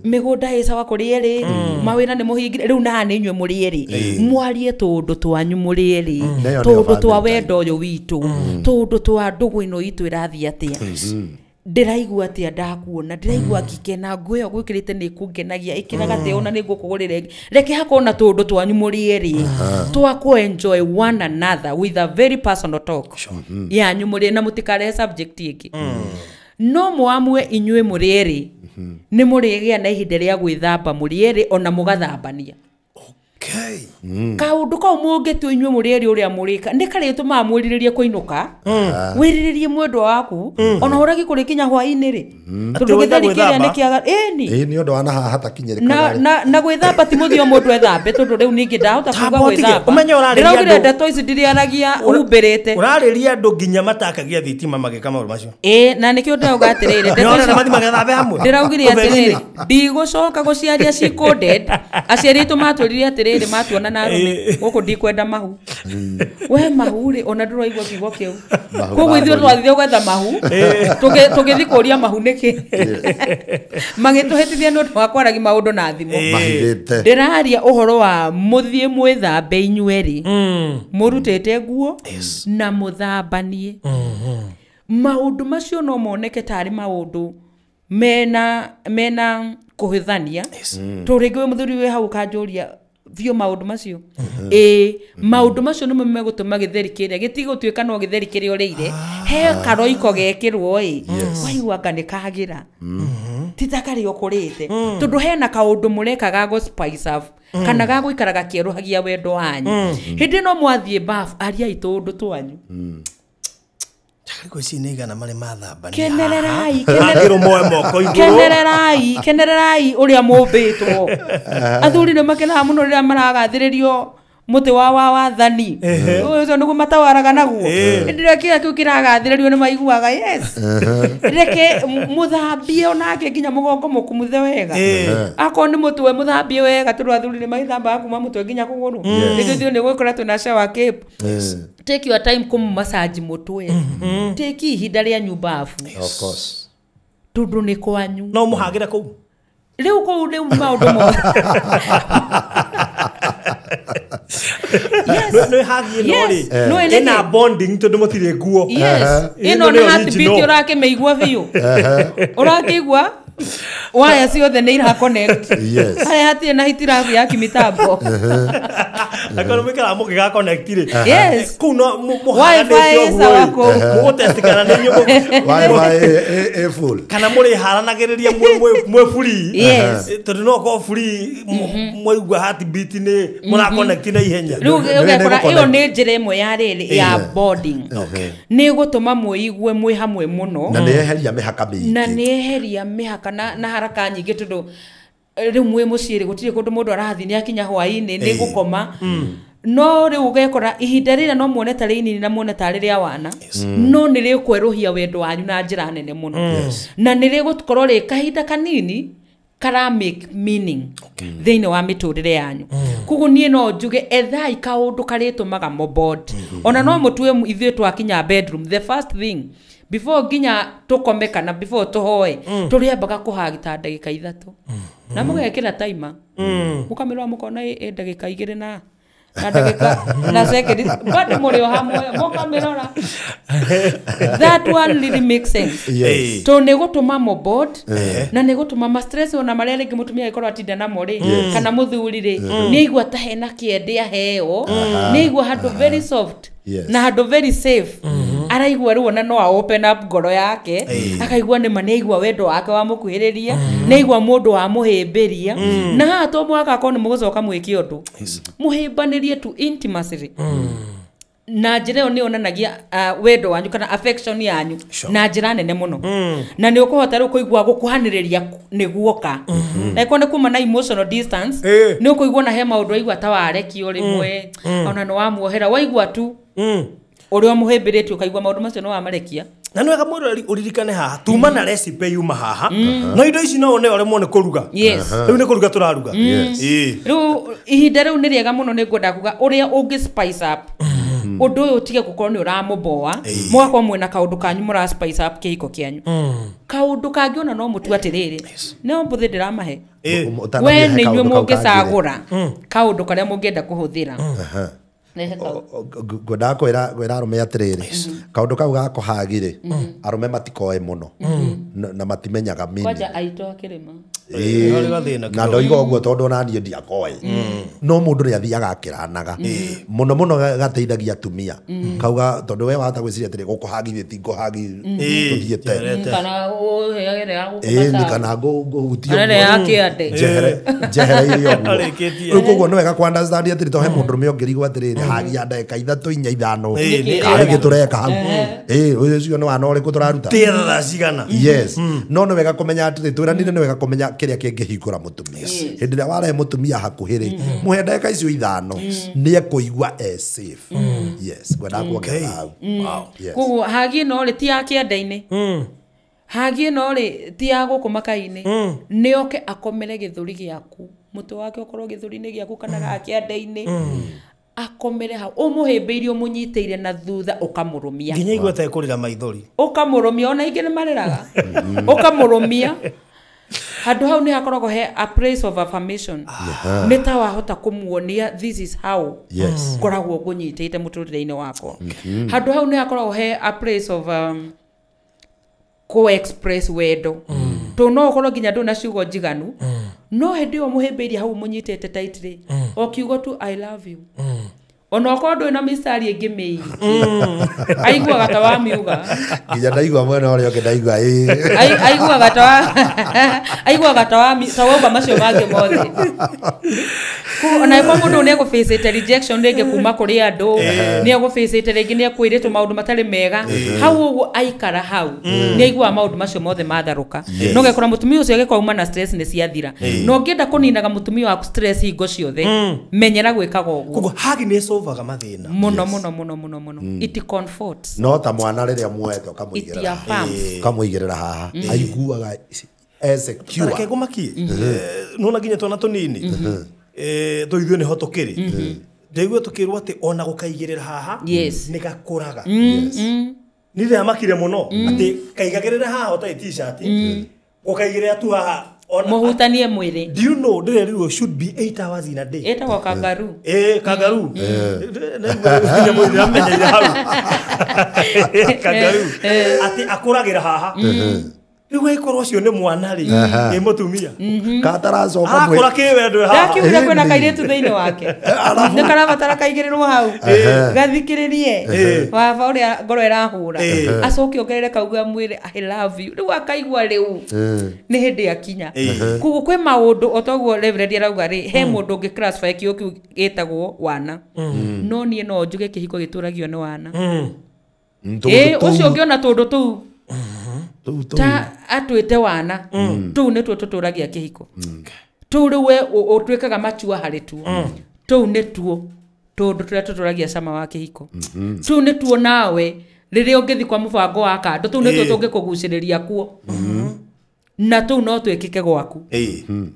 mĩgũnda ĩ sawa kũrĩ erĩ mawĩra nĩ mũhingire rĩu na nĩ inyuĩ mũrĩ erĩ mwarie tũũndũ twanyu mũrĩ erĩ tũũndũ twa wendo ũyũ witũ tũũndũ twa ndũgũ ĩno itũ ĩrathiĩ atĩa. Ndĩraigua atĩa ndakuona ndĩraigua ngĩkena nguo ĩyo gwĩkĩrĩte nĩ ĩkũngenagia ĩkĩraga atĩa ona nĩ ngũkũgũrĩra ĩngĩ reke hakorwo na tũũndũ twanyu mũrĩ erĩ twa kũ enjoy one another with a very personal talk yanyu mũrĩ na mũtikarehe subject ĩngĩ. No mũamue inyuĩ mũrĩ erĩ nĩ mũrĩgĩa na ihinda rĩa gwĩthamba mũrĩ erĩ ona mũgathambania. Okay. Kaũndũ kau mũngĩtua inyuĩ mũrĩ erĩ ũrĩa mũrĩka nĩ karĩtũmaga mwĩrirĩrie kũinũka wĩrirĩrie mwendwa waku ona ũragi kũrĩkinya hwaĩ-inĩ rĩ tondũ gĩtheri kĩrĩa nĩ kĩaga ĩni ĩ nĩ ũndũ wa na haha hatakinyĩrĩkaga na gwĩthamba ti mũthio mũndũ ethambe tondũ rĩu ningĩ ndahota kuga gwĩthamba ndĩraugire ndeto ici ndiriaragia humbĩrĩte ũrarĩria andũ nginya matakagia thitima magĩka maũndũ macio ĩ na nĩkĩo ndĩrauga atĩrĩrĩ ndĩraugire atĩrĩrĩ ndigũcoka gũciaria ci coded aciari aitũ matwĩrire atĩrĩrĩ matuona na arũme gũkũ ndikwenda mahu we mahu rĩ ona ndũraigua kiugo kĩu koguo ithuĩ twathire gwetha mahu tũgĩthiĩ kũria mahu nĩkĩ magĩtũhĩtithia nĩ ũndũ wa kwaragia maũndũ na thimũ. Ndĩraria ũhoro wa mũthiĩ mwĩthambe inyuĩ erĩ mũrutĩte nguo na mũthambanie. Maũndũ macio no moneke tarĩ maũndũ mena kũhĩthania tondũ rĩngĩ wĩ mũthuri wĩ hau ũkanjũria biũ maũndũ macio ĩ maũndũ macio nĩmo megũtũma gĩtheri kĩrĩa gĩtigũtuĩka no gĩtheri kĩrĩa ũrĩire he karoiko gekĩrwo ĩ waigua anga nĩ kagĩra ti ta karĩa ũkũrĩte tondũ hena kaũndũ mũreka ga gũ spice up kana ga gũikara gakĩerũhagia wendo wanyu. Hĩndĩ ĩno mwathiĩ bafu ariai tũũndũ twanyu. Kenererai kenererai kenererai ũrĩa mũmbĩtwo. Athuri nĩ makenaga mũno rĩrĩa maragathĩrĩrio mũtĩ wa wathani ũcio nĩguo matawaraga naguo hĩndĩ ĩrĩa kĩrĩa kĩu kĩragathĩrĩrio nĩ maiguaga yes. Reke mũthambie onake nginya mũgongo mũkumuthe wega akorwo nĩ mũtwe mũthambie wega tondũ athuri nĩ magĩthambaga kuma mũtwe nginya kũgũrũ rĩngĩ ithuĩ nĩ gũgĩkora twĩna shower cap. Take your time kũmũmassage mũtwe take ihinda rĩanyu bafu of course tondũ nĩ kwanyu no mũhagĩre kũu rĩu kũu rĩu maũndũ mothe. Yes. No hagi no ri. Ina bonding tondu mutire nguo. Yes. Ino ni heartbeat urakĩmĩigua biũ. Ũrakĩigua waya ciothe nĩ ira connect. Yes. Haya hatirĩ na hitirabu ya kĩmitambo. Akorwo mwikara mũgĩga connect rĩ. Yes. Kũu no mũharanĩte ũguo. Mũgũtest kana nĩ inyuĩ Wi-Fi ĩ full. Kana mũrĩharanagĩrĩria mwĩ free. Yes. Tondũ no ũkorwo free mwaigua heartbeat nĩ mũra connect na ihenya. Rĩu ũgekora ĩyo nĩ njĩra ĩmwe ya rĩrĩ ya bonding. Nĩ ĩgũtũma mwĩigue mwĩ hamwe mũno. Na nĩ eheria mĩhaka mĩingĩ. Na nĩ eheria mĩhaka na haraka nyingĩ tondũ rĩu mwĩ mũciĩ rĩ gũtirĩ kũndũ mũndũ arathiĩ nĩ akinya hwaĩ-inĩ nĩ gũkoma. No rĩu ũgekora ihinda rĩrĩa no muone tarĩ inini na muone tarĩ rĩa wana no nĩ rĩkwerũhia wendo wanyu na njĩra nene mũno. Na nĩ rĩgũkorwo rĩ kahinda kanini kara make meaning thĩinĩ wa mĩtũrĩre yanyu. Koguo niĩ no njuge ethai kaũndũ karĩtũmaga mũbond. Ona no mũtue ithuĩ twakinya bedroom the first thing Before nginya tũkome kana before tũhoe, tũrĩambaga kũhagita ndagĩka 3. Na mũgekĩra timer. Mũkamĩrora mũkona ĩ ndagĩka 2 na ndagĩka na second bado mũrĩ o hamwe mũkamĩrora. That one really makes sense. Yes. To nĩ gũtũma mo board na nĩ gũtũma ma stress ona marĩa rĩngĩ mũtumia agĩkorwo atinda namo rĩ kana mũthuri rĩ nĩ aigua ta hena kĩende aheo, nĩ aigua handũ very soft na handũ very safe. Araigua rĩu ona no a open up ngoro yake, akaigua nĩ ma nĩ aigua wendo wake wa mũkuhĩrĩria, nĩ aigua mũndũ wa mũhĩmbĩria. Na haha to mũhaka akorwo nĩ mũgũcoka mwĩke ũndũ, mũhĩmbanĩrie tu intimacy. Na njĩra ĩyo nĩ yonanagia wendo wanyu kana affection yanyu na njĩra nene mũno. Na nĩ ũkũhota rĩu kũigua gũkuhanĩrĩria nĩ guoka. Na ĩkorwo nĩ kuma na emotional distance, nĩ ũkũigua na he maũndũ waigua ta warekio rĩmwe, ona nĩ wamuohera, waigua tu ũrĩa ũmũhĩmbĩrĩtie ũkaigua maũndũ macio nĩ wamarekia. Na nĩ wega mũrori ũririkane haha tuma na recipe yuma haha, no indo ici no one ũremwo nĩ kũruga. Yes. Rĩu nĩ kũruga tũraruga. Rĩu ihinda rĩu nĩ rĩega mũno, nĩ ngwenda kuga ũrĩa ũngĩ spice up ũndũ ũyũ ũtige gũkorwo nĩ ũramũboa, mũgakorwo mwĩna kaũndũ kanyu mũra spice up kĩhiko kĩanyu. Kaũndũ kangĩ ona no mũtue atĩrĩrĩ, no mbũthĩ ndĩramahe, we nĩ inyuĩ mũngĩcagũra kaũndũ karĩa mũngĩenda kũhũthĩra. Ngwendaga kwĩra arũme atĩrĩrĩ, kaũndũ kau ga kũhagi-rĩ, arũme matikoe mũno na matimenyaga meaning. Kwanja aitũ akĩrĩma. Na ndoiga ũguo tondũ ona niĩ ndiakoĩ, no mũndũ nĩ athiaga akĩranaga mũno mũno, gateithagia atumia kauga, tondũ we wahota gwĩciria atĩrĩ, gũkũhagi ti ngũhagi tũthiĩte kana ũheagĩre ya gũkũmata kana ngũhutie njehereire ũguo. Rĩu koguo nĩ wega kũ understand atĩrĩ, to he mũndũrũme ũngĩrigwo atĩrĩrĩ, hagi ya ndagĩka 3 4 5 karĩ gĩ tũreka hau, ũcio nĩ wana ũrĩkũ tũraruta tĩra cigana. Yes. No nĩ wega kũmenya atĩrĩ, twĩranire nĩ wega kũmenya kĩrĩa kĩngĩhingũra mũtumia. Hĩndĩ ĩrĩa warehe mũtumia hakuhĩ rĩ, mũhe ndagĩka icio 5 nĩ ekũigua e safe. Yes, ngwendaga kuongerera hau. Koguo hagi ĩno rĩ ti ya kĩanda-inĩ, hagi ĩno rĩ ti ya gũkũ makai-inĩ, nĩ oke akomere gĩthũri gĩaku, mũtwe wake ũkorwo gĩthũri-inĩ gĩaku kana ga kĩanda-inĩ, akomere hau ũmũhĩmbĩirie ũmũnyitĩire na thutha ũkamũrũmia nginya igua ta ekũrĩra maithori, ũkamũrũmia ona ingĩ nĩ marĩraga, ũkamũrũmia. Handũ hau nĩ hakoragwo he a place of affirmation. Nĩ ta wahota kũmuonia this is how ngoragwo ngũnyitĩte mũtũrĩre-inĩ wakwa. Handũ hau nĩ hakoragwo he a place of co-express wendo. To no ũkorwo nginya ndũna ciugo njiganu, no hĩndĩ ĩyo mũhĩmbĩirie hau mũnyitĩte tightly, o kiugo tu I love you. Ona okorwo ndũrĩ na mĩstari ĩngĩ mĩingĩ, aiguaga ta wamiuga. Nginya ndaigua mwena ũrĩa ũngĩ ndaigua aiguaga ta aiguaga ta wauga macio mangĩ mothe. Ona ĩkorwo mũndũ nĩ egũbĩcĩte rejection rĩngĩ kuma kũrĩ andũ, nĩ egũbĩcĩte rĩngĩ nĩ ekwĩrĩtwo maũndũ matarĩ mega, hau ũguo aikara hau nĩ aiguaga maũndũ macio mothe matharũka. No ũgekora mũtumia ũcio agĩkorwo auma na stress nĩ ciathira. Na ũngĩenda kũninaga mũtumia waku stress hingo ciothe, menyera gwĩkaga ũguo. Koguo hagi nĩ ĩcovaga mathĩna mũno mũno mũno mũno mũno. It comforts. No ta mwana rĩrĩa muoete ũkamũigĩrĩra haha, aiguaga secure. Reke ngũmakie, nona nginya twana tũnini tũ ithuĩ nĩho tũkĩrĩ, ndaigua tũkĩrwo atĩ ona gũkaigĩrĩra haha nĩ gakũraga. Nĩ ndĩramakire mũno atĩ kaigagĩrĩra haha ũtarĩ t-shirt, gũkaigĩrĩra tu haha mũhutanie mwĩrĩ. Do you know ndĩrerirwo should be 8 hours in a day. Ĩtagwo kangaroo. Kangaroo. Nĩamenyeire hau. Kangaroo. Atĩ akũragĩra haha. Rĩu agĩkorwo ũcio nĩ mwana rĩ, ĩ mũtumia. Kataracoka mwĩrĩ. Akũra kĩwendo haha. Ndakiuga kwĩna kairĩtu thĩinĩ wake. Nĩ karabatara kaigĩrĩrwo hau. Gathikĩrĩrie baba ũrĩa ngoro ĩrahũra. Acoke ongerere kauga mwĩrĩ I love you. Rĩu akaigua rĩu nĩ hĩndĩ akinya. Koguo kwĩ maũndũ o toguo Reverend arauga rĩ, he mũndũ ũngĩ classify kĩo kĩu gĩtagwo wana. No niĩ no njuge kĩhiko gĩtũragio nĩ wana. Ũcio ũngĩona tũndũ tũu ta atwĩte wana, tũu nĩtuo tũtũragia kĩhiko. Tũu rĩu we ũtuĩkaga machua harĩ tuo. Tũu nĩtuo tũndũ tũrĩa tũtũragia cama wa kĩhiko. Tũu nĩtuo nawe rĩrĩa ũngĩthiĩ kwa mũbango wa kando, tũu nĩtuo tũngĩkũgucĩrĩria kuo. Na tũu no twĩkĩke gwaku.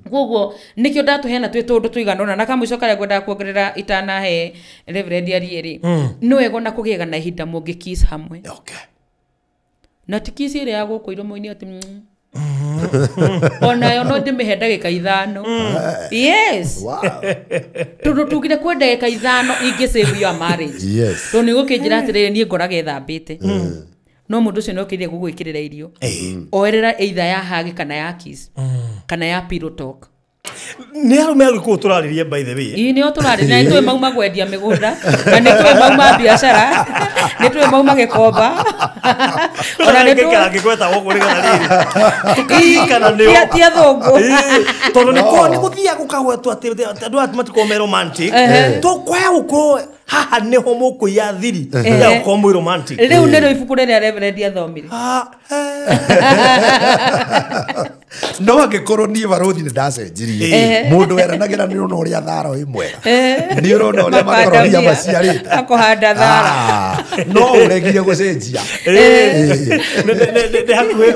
Koguo nĩkĩo ndatũheana twĩ tũndũ tũigana ũna. Na kamũico karĩa ngwendaga kuongerera itanahe Reverend arie rĩ, nĩ wega ona kũgĩaga na ihinda mũngĩ kiss hamwe. Na ti kiss ĩrĩa ya gũkũ iromo-inĩ atĩ onayo no ndĩmĩhe ndagĩka 5. Yes. Wow. Tondũ tugire kwĩ ndagĩka 5 ingĩ save your marriage. Yes. Tondũ nĩ gũkĩnjĩra atĩrĩrĩ niĩ ngoraga ĩthambĩte. No mũndũ ũcio nĩokĩrire gũgwĩkĩrĩra irio. Oerera either ya hug kana ya kiss kana ya pillow talk. Nĩ arũme agĩkũyũ tũrarĩria by the way. Ii nĩo tũrarĩria na nĩtũĩ mauma kwendia mĩgũnda na nĩtũĩ mauma biacara nĩtũĩ mauma gĩkomba ona nĩtũĩ ngĩgweta gũkũ nĩgetha rĩrĩ tũkaririkana nĩo ti athũngũ. Tondũ nĩ gũthiaga gũkagwetwo atĩ andũ aya matikoragwo me romantic. Tũkwaya gũkorwo haha nĩho mũkũiya thiri ya gũkorwo mwĩ romantic. Rĩu nĩrĩo ibuku rĩrĩa Reverend athomire. No angĩkorwo niĩ barothi nĩ ndacenjirie mũndũ weranagĩra nĩ ũrona ũrĩa thara wĩ mwega nĩ ũrona ũrĩa makorobia maciarĩte akũhanda thara no ũregire gũcenjia. Nĩ hakuhĩ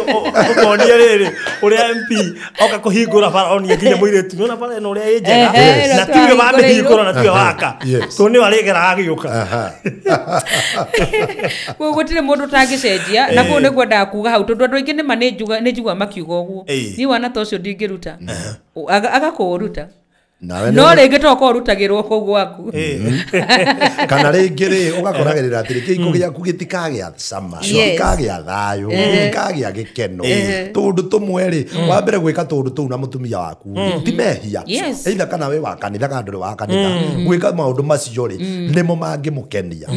ũkonia rĩrĩ ũrĩa MP oka kũhingũra bara onia nginya mũirĩtu nĩona bara ĩno ũrĩa ĩ njega na tiwe wamĩhingũra na tiwe waka tondũ nĩwe arĩgeraga agĩũka. Koguo gũtirĩ mũndũ ũtangĩcenjia na kũu nĩguo endaga kuga hau tondũ andũ aingĩ nĩma nĩ njiguaga makiuga ũguo niĩ wana ta ũcio ndingĩruta agakũũruta no rĩngĩ to korwo ũrutagĩrwo kũu gwaku. Kana rĩngĩ rĩ ũgakoragĩrĩra atĩrĩ kĩhiko gĩaku gĩtikagĩa cama gĩtikagĩa thayũ gĩtikagĩa gĩkeno tũndũ tũmwe rĩ wa mbere gwĩka tũndũ tũu na mũtumia waku ti mehia either kana wĩ wa kanitha kana ndũrĩ wa kanitha gwĩka maũndũ macio rĩ nĩmo mangĩmũkenia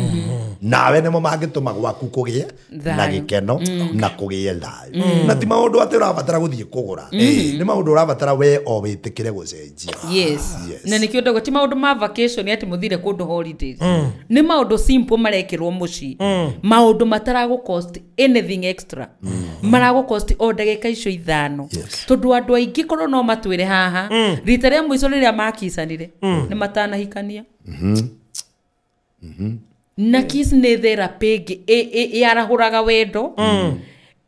nawe nĩmo mangĩtũma gwaku kũgĩe na gĩkeno na kũgĩe thayũ na ti maũndũ atĩ ũrabatara gũthiĩ kũgũra nĩ maũndũ ũrabatara we o wĩtĩkĩre gũcenjia. Yes. Na nĩkĩo ndauga ti maũndũ ma vacation atĩ mũthire kũndũ holidays. Nĩ maũndũ simple marekĩrwo mũciĩ. Maũndũ mataragũ cost anything extra. Maragũ cost o ndagĩka icio 5. Tondũ andũ aingĩ korwo no matwĩre haha rita rĩa mũico rĩrĩa makicanire nĩ matanahikania. Na kiss nĩ therapy ĩngĩ ĩarahũraga wendo.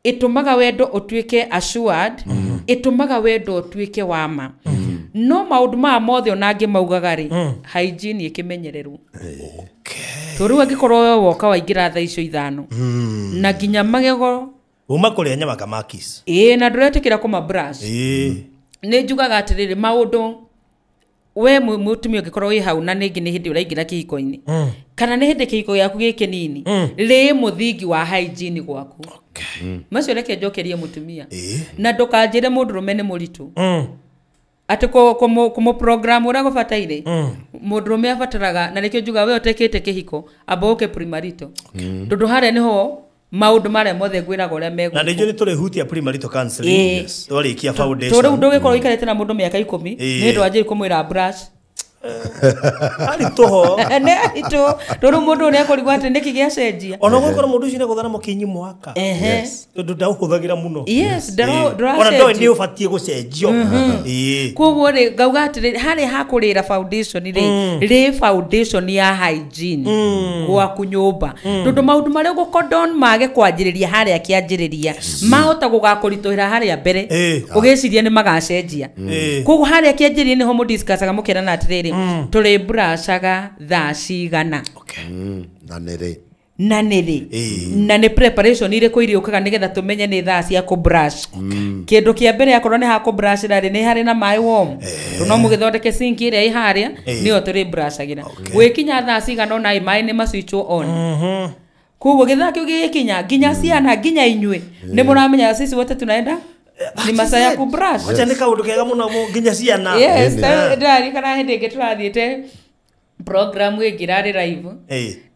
Ĩtũmaga wendo ũtuĩke assured. Ĩtũmaga wendo ũtuĩke wa ma. No maũndũ maya mothe ona angĩ maugaga rĩ hygiene ĩkĩmenyererwo. Tondũ rĩu angĩkorwo we woka waingĩra thaa icio 5 na nginya magego uma kũrĩa nyama kama kiss. Ĩĩ na ndũretĩkĩra kũma brush. Nĩ njugaga atĩrĩrĩ maũndũ we mũtumia ũngĩkorwo wĩ hau na nĩngĩ nĩ hĩndĩ ũraingĩra kĩhiko-inĩ kana nĩ hĩndĩ kĩhiko gĩaku gĩ kĩnini rĩ mũthingi wa hygiene gwaku. Macio reke njokerie mũtumia na ndũkanjĩre mũndũrũme nĩ mũritũ atĩ kũmũ program ũrĩa gũbataire mũndũrũme abataraga na nĩkĩo njugaga we ũtekĩte kĩhiko amba ũke premarital tondũ harĩa nĩho maũndũ marĩa mothe ngwĩraga ũrĩa megwĩkwo. Na nĩnjũĩ nĩtũrĩhutia premarital counseling twarĩkia foundation. Tondũ rĩu ndũgĩkorwo ũikarĩte na mũndũ mĩaka 10 nĩ ũndũ wanjĩrĩria kũmwĩra brush aritũho nĩ aritũ tondũ rĩu mũndũ ũyũ nĩekũrigwo atĩ nĩkĩ gĩacenjia. Ona gũkorwo mũndũ ũcio nĩegũthana mũkinyi mwaka tondũ ndaũhũthagĩra mũno. Yes, ona ndoĩ nĩ ũbatiĩ gũcenjio. Koguo rĩ ngauga atĩrĩ harĩa hakũrĩra foundation rĩ rĩ foundation ya hygiene gwaku nyũmba tondũ maũndũ marĩa ũgũkondon mage kwanjĩrĩria harĩa kĩanjĩrĩria mahota gũgakũritũhĩra harĩa mbere ũgĩciria nĩ magacenjia. Koguo harĩa kĩanjĩrĩria nĩho mũdiscussaga mũkerana atĩrĩrĩ tũrĩ brushaga thaa cigana na nĩrĩ na nĩ preparation irĩkũ irĩũkaga nĩgetha tũmenye nĩ thaa cia kũ brush. Kĩndũ kĩa mbere akorwo nĩ ha kũ brush rĩ nĩ harĩ na maĩ warm tondũ no mũgĩthondeke sink ĩrĩa ĩ harĩa nĩyo tũrĩ brushagĩra. Gwĩkinya thaa cigana ũna ĩ maĩ nĩ ma switch on. Koguo gĩthaa kĩu gĩgĩkinya nginya ciana nginya inyuĩ nĩ mũramenya sisi wote tunaenda ni masaa ya ku brush. Acha nĩ kaũndũ kega mũno nginya ciana. Yes, ndĩraririkana hĩndĩ ĩngĩ tũrathiĩte program ĩngĩ ĩrarĩ live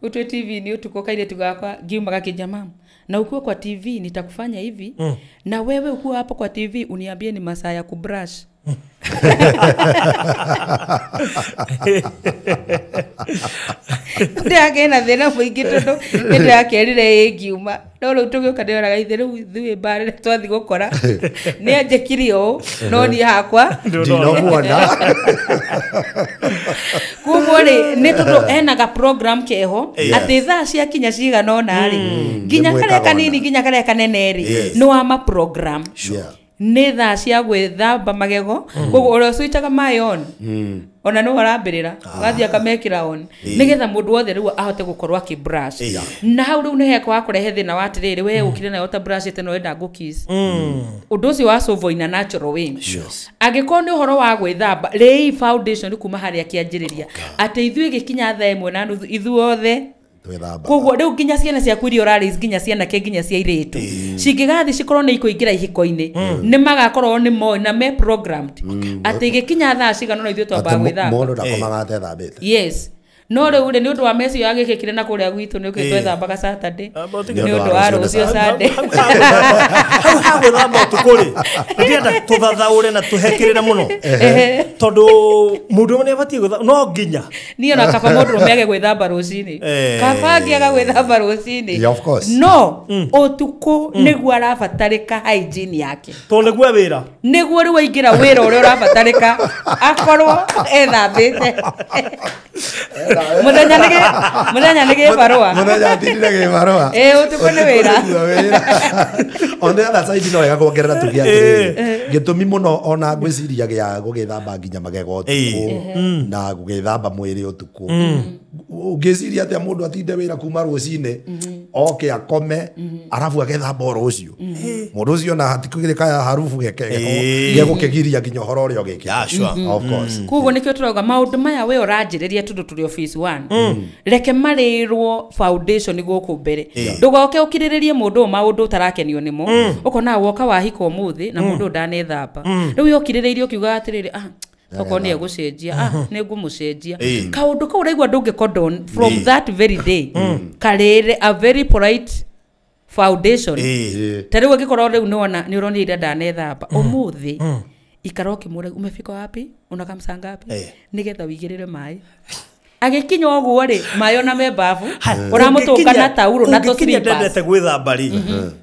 ũtwe TV nĩ ũtukũ kairĩtu gakwa ngiuma gakĩnja mama na ukiwa kwa TV nitakufanya hivi na wewe ukiwa hapo kwa TV uniambie ni masaa ya ku brush. Ndĩragĩa thĩna mũingĩ tondũ nĩndĩrakerire ĩngiuma no rĩu tũgĩũka ndĩroraga ithe rĩu ithuĩ mbarĩ twathiĩ gũkora nĩ anjĩkire ũũ no niĩ hakwa ndinomuona. Koguo rĩ nĩ tondũ ena ga program keho atĩ thaa ciakinya cigana ũna rĩ nginya karĩa kanini nginya karĩa kanene rĩ nĩ wa ma program. Nĩ thaa cia gwĩthamba magego koguo ũrĩa ũcuicaga maĩ on ona no arambĩrĩra ũgathiĩ akamekĩra on nĩgetha mũndũ wothe rĩu ahote gũkorwo akĩ brush. Na hau rĩu nĩ hekwa kũrehe thĩna wa atĩrĩrĩ we ũkire nayo ta brush ĩte no wenda ngũkiss. Ũndũ ũcio wa solve in a natural way. Angĩkorwo nĩ ũhoro wa gwĩthamba rĩi foundation kuma harĩa kĩanjĩrĩria atĩ ithuĩ gĩkinya thaa 1:30 ithuothe koguo rĩu nginya ciana ciaku iria ũrarĩ nginya cianake nginya cia airĩtu cingĩgathiĩ cikorwo nĩ ikũingĩra ihiko-inĩ nĩ magakorwo nĩ moĩ na me programmed atĩ gĩkinya thaa cigana ũna ithuĩ twambaga gwĩthamba. Mũndũ ndakomaga atethambĩte. Yes. No rĩu rĩ nĩ ũndũ wa meci yagĩkĩkire na kũrĩa gwitũ nĩ ũkĩ twethambaga Saturday nĩ ũndũ wa rũciũ Sunday. Hau hagwĩthamba ũtukũ rĩ ndĩrenda tũthathaũre na tũhekĩrĩre mũno tondũ mũndũ ũmwe nĩ abatiĩ gwĩthamba no nginya niĩ ona kaba mũndũ ũrũme age gwĩthamba rũcinĩ kaba angĩaga gwĩthamba rũcinĩ. Yeah, of course. No ũtukũ nĩguo arabatarĩka hygiene yake tondũ nĩguo wĩra nĩguo rĩu aingĩra wĩra ũrĩa ũrabatarĩka akorwo ethambĩte. Mũthenya nĩ gĩbarũa. Mũthenya atindire gĩbarũa. Ũtukũ nĩ wĩra. On the other side no wega kuongerera tuge atĩrĩrĩ gĩtũmi mũno ona ngwĩciria gĩa gũgĩthamba nginya magego ũtukũ na gũgĩthamba mwĩrĩ ũtukũ. Ũngĩciria atĩa mũndũ atinde wĩra kuma rũcinĩ oke akome arabu agethamba oro ũcio mũndũ ũcio na hatikũgĩrĩ kaya harubu gegũkĩgiria nginya ũhoro ũrĩa ũgĩkĩte. Of course. Koguo nĩkĩo tũrauga maũndũ maya we ũranjĩrĩria tondũ tũrĩ office 1 reke marĩrwo foundation gũkũ mbere ndũgoke ũkirĩrĩrie mũndũ ũyũ maũndũ ũtarakenio nĩmo ũkona woka wahika ũmũthĩ na mũndũ ndanethamba rĩu ũkirĩrĩirie ũkiuga atĩrĩrĩ okorwo nĩ egũcenjia nĩ ngũmũcenjia kaũndũ kau ũraigua ndũngĩ from that very day karĩre a very polite foundation ta rĩu angĩkorwo rĩu nĩwona nĩ ũronire ira ndanethamba ũmũthĩ ikara ũkĩmũra umefika wapi unakaa saa ngapi nĩgetha ũigĩrĩre maĩ agĩkinya ũguo rĩ maĩ ona me bafu ũramũtũnga na taurũ na tũ slippers. Ndendete gwĩthamba rĩ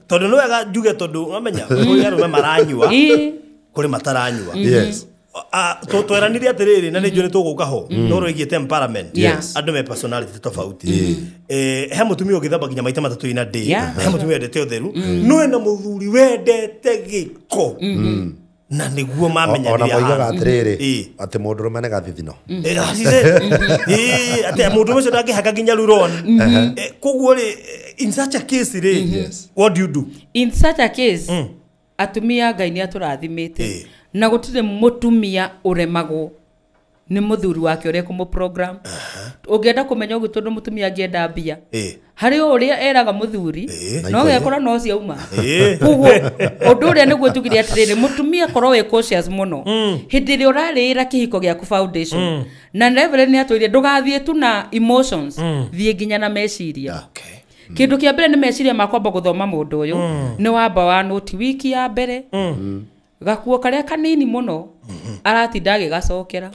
tondũ nĩ wega njuge tondũ wamenya kũrĩ arũme maranyua kũrĩ mataranyua. Yes. Tweranire atĩrĩrĩ na nĩ njũĩ nĩ tũgũka ho no rwĩgiĩ temperament andũ me personality tofauti. He mũtumia ũngĩthamba nginya maita matatũ in a day he mũtumia wendete ũtheru no ena mũthuri wendete gĩko na nĩguo mamenyanire. Ona moigaga atĩrĩrĩ atĩ mũndũ ũrũme nĩ gathithino atĩ mũndũ ũcio ndangĩhaka nginya ruron. Koguo rĩ in such a case rĩ what do you do in such a case? Atumia Ngai nĩ atũrathimĩte na gũtirĩ mũtumia ũremagwo nĩ mũthuri wake ũrĩa kũmũ program. Ũngĩenda kũmenya ũguo tondũ mũtumia angĩenda mbia harĩ o ũrĩa eraga mũthuri no gekora no ciauma. Koguo ũndũ ũrĩa nĩguo tugire atĩrĩrĩ mũtumia korwo wĩ cautious mũno hĩndĩ ĩrĩa ũrarĩĩra kĩhiko gĩaku foundation na Reverend nĩ atwĩrire ndũgathiĩ tu na emotions thiĩ nginya na meciria. Kĩndũ kĩa mbere nĩ meciria ma kwamba gũthoma mũndũ ũyũ nĩ wamba wa noti wiki ya mbere gakuo karĩa kanini mũno aratinda agĩgacokera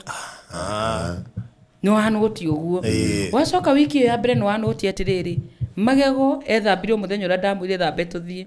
nĩ wanũti ũguo wacoka wiki ya mbere nĩ wanũti atĩrĩrĩ magego ethambire mũthenya ũrĩa ndamwĩrire thambe tũthiĩ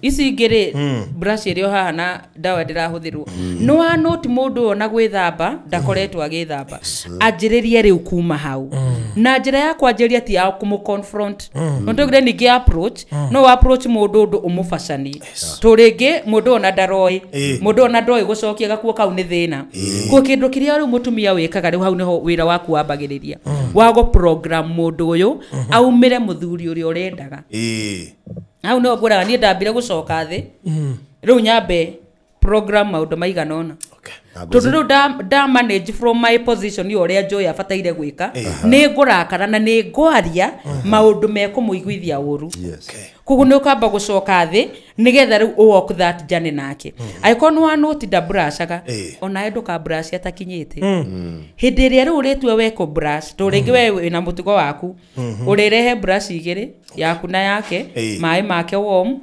ici ingĩ rĩ brush ĩrĩ o haha na ndawa ndĩrahũthĩrwo nĩ wanũti mũndũ ũyũ ona gwĩthamba ndakoretwo agĩthamba anjĩrĩrie rĩu kuma hau na njĩra ya kwanjĩrĩria ti ya kũmũ confront no tũgire ningĩ approach no approach mũndũ ũndũ ũmũbacanie tũ rĩngĩ mũndũ ona ndaroĩ mũndũ ona ndoĩ gũcokia gakuo kau nĩ thĩna koguo kĩndũ kĩrĩa rĩu mũtumia wĩkaga rĩu hau nĩho wĩra waku wambagĩrĩria wa gũ program mũndũ ũyũ aumĩre mũthuri ũrĩa ũrendaga. Hau nĩho ngwĩraga niĩ ndambire gũcoka thĩ rĩu nyambe program maũndũ maigana ũna tondũ rĩu nda manage from my position nĩ ũrĩa njũĩ abataire gwĩka nĩ ngũrakara na nĩ ngwaria maũndũ mekũmũiguithia ũru. Koguo nĩ ũkamba gũcoka thĩ nĩgetha rĩu ũ walk that journey nake. Angĩkorwo nĩ wanũti ndabrashaga onawe ndũkabrush atakinyĩte hĩndĩ ĩrĩa rĩu ũrĩtua we kũ brush tondũ rĩngĩ we wĩna mũtugo waku ũrĩrehe brush igĩrĩ yaku na yake maĩ make warm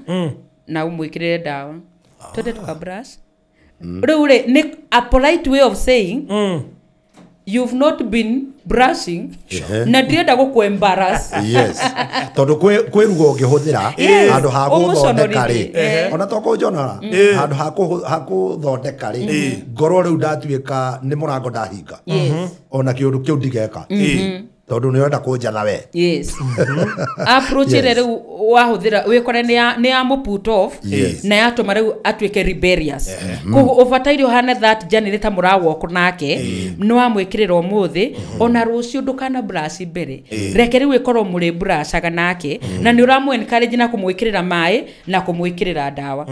na ũmwĩkĩrĩre ndawa twende tũkabrush. Rĩu rĩ nĩ a polite way of saying you've not been brushing na ndirenda gũkũ embarrass. Yes. Tondũ kwĩ ruga ũngĩhũthĩra handũ ha gũthondeka rĩ ona to kũnjonora handũ ha kũthondeka rĩ ngorwo rĩu ndatuĩka nĩ mũrango ndahinga ona kĩũndũ kĩu ndigeka. Tondu nĩ ũrenda kũnjatha we. Yes, approach ĩrĩa rĩu wahũthĩra wĩkore nĩ ya mũ put off na yatũma rĩu atuĩke rebellious. Koguo ũbataire ũhane that journey nĩ ta mũrawalk nake, nĩ wamwĩkĩrĩra ũmũthĩ, ona rũciũ ndũkana brush mbere, reke rĩu ĩkorwo mũrĩ brushaga nake, na nĩ ũramũ encourage na kũmwĩkĩrĩra maĩ na kũmwĩkĩrĩra ndawa.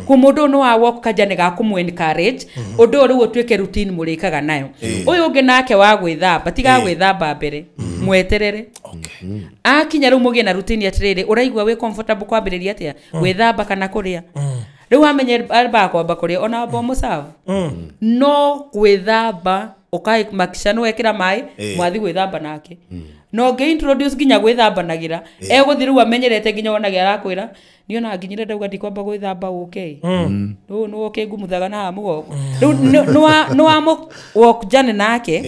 Koguo mũndũ ũyũ nĩ wa walk kajani ga kũmũ encourage ũndũ ũyũ rĩu ũtuĩke routine mũrĩkaga nayo. Ũyũ ũngĩ nake wa gwĩthamba, tiga gwĩthamba mbere, mweterere akinya rĩu mũgĩe na routine atĩrĩrĩ, ũraigua wĩ comfortable kwambĩrĩria atĩa, gwĩthamba kana kũrĩa? Rĩu wamenye ambaga kwamba kũrĩa, ona wamba ũmũserve, no gwĩthamba ũkamakisha nĩ wekĩra maĩ, mwathi gwĩthamba nake, na ũngĩ introduce nginya gwĩthambanagĩra, egũthiĩ rĩu amenyerete nginya wonage arakwĩra niĩ ona nginyire ndauga ndikwamba gwĩthamba ũke rĩu nĩ ũke ngumuthaga na haha mũgongo. Rĩu nĩ wa walk journey nake,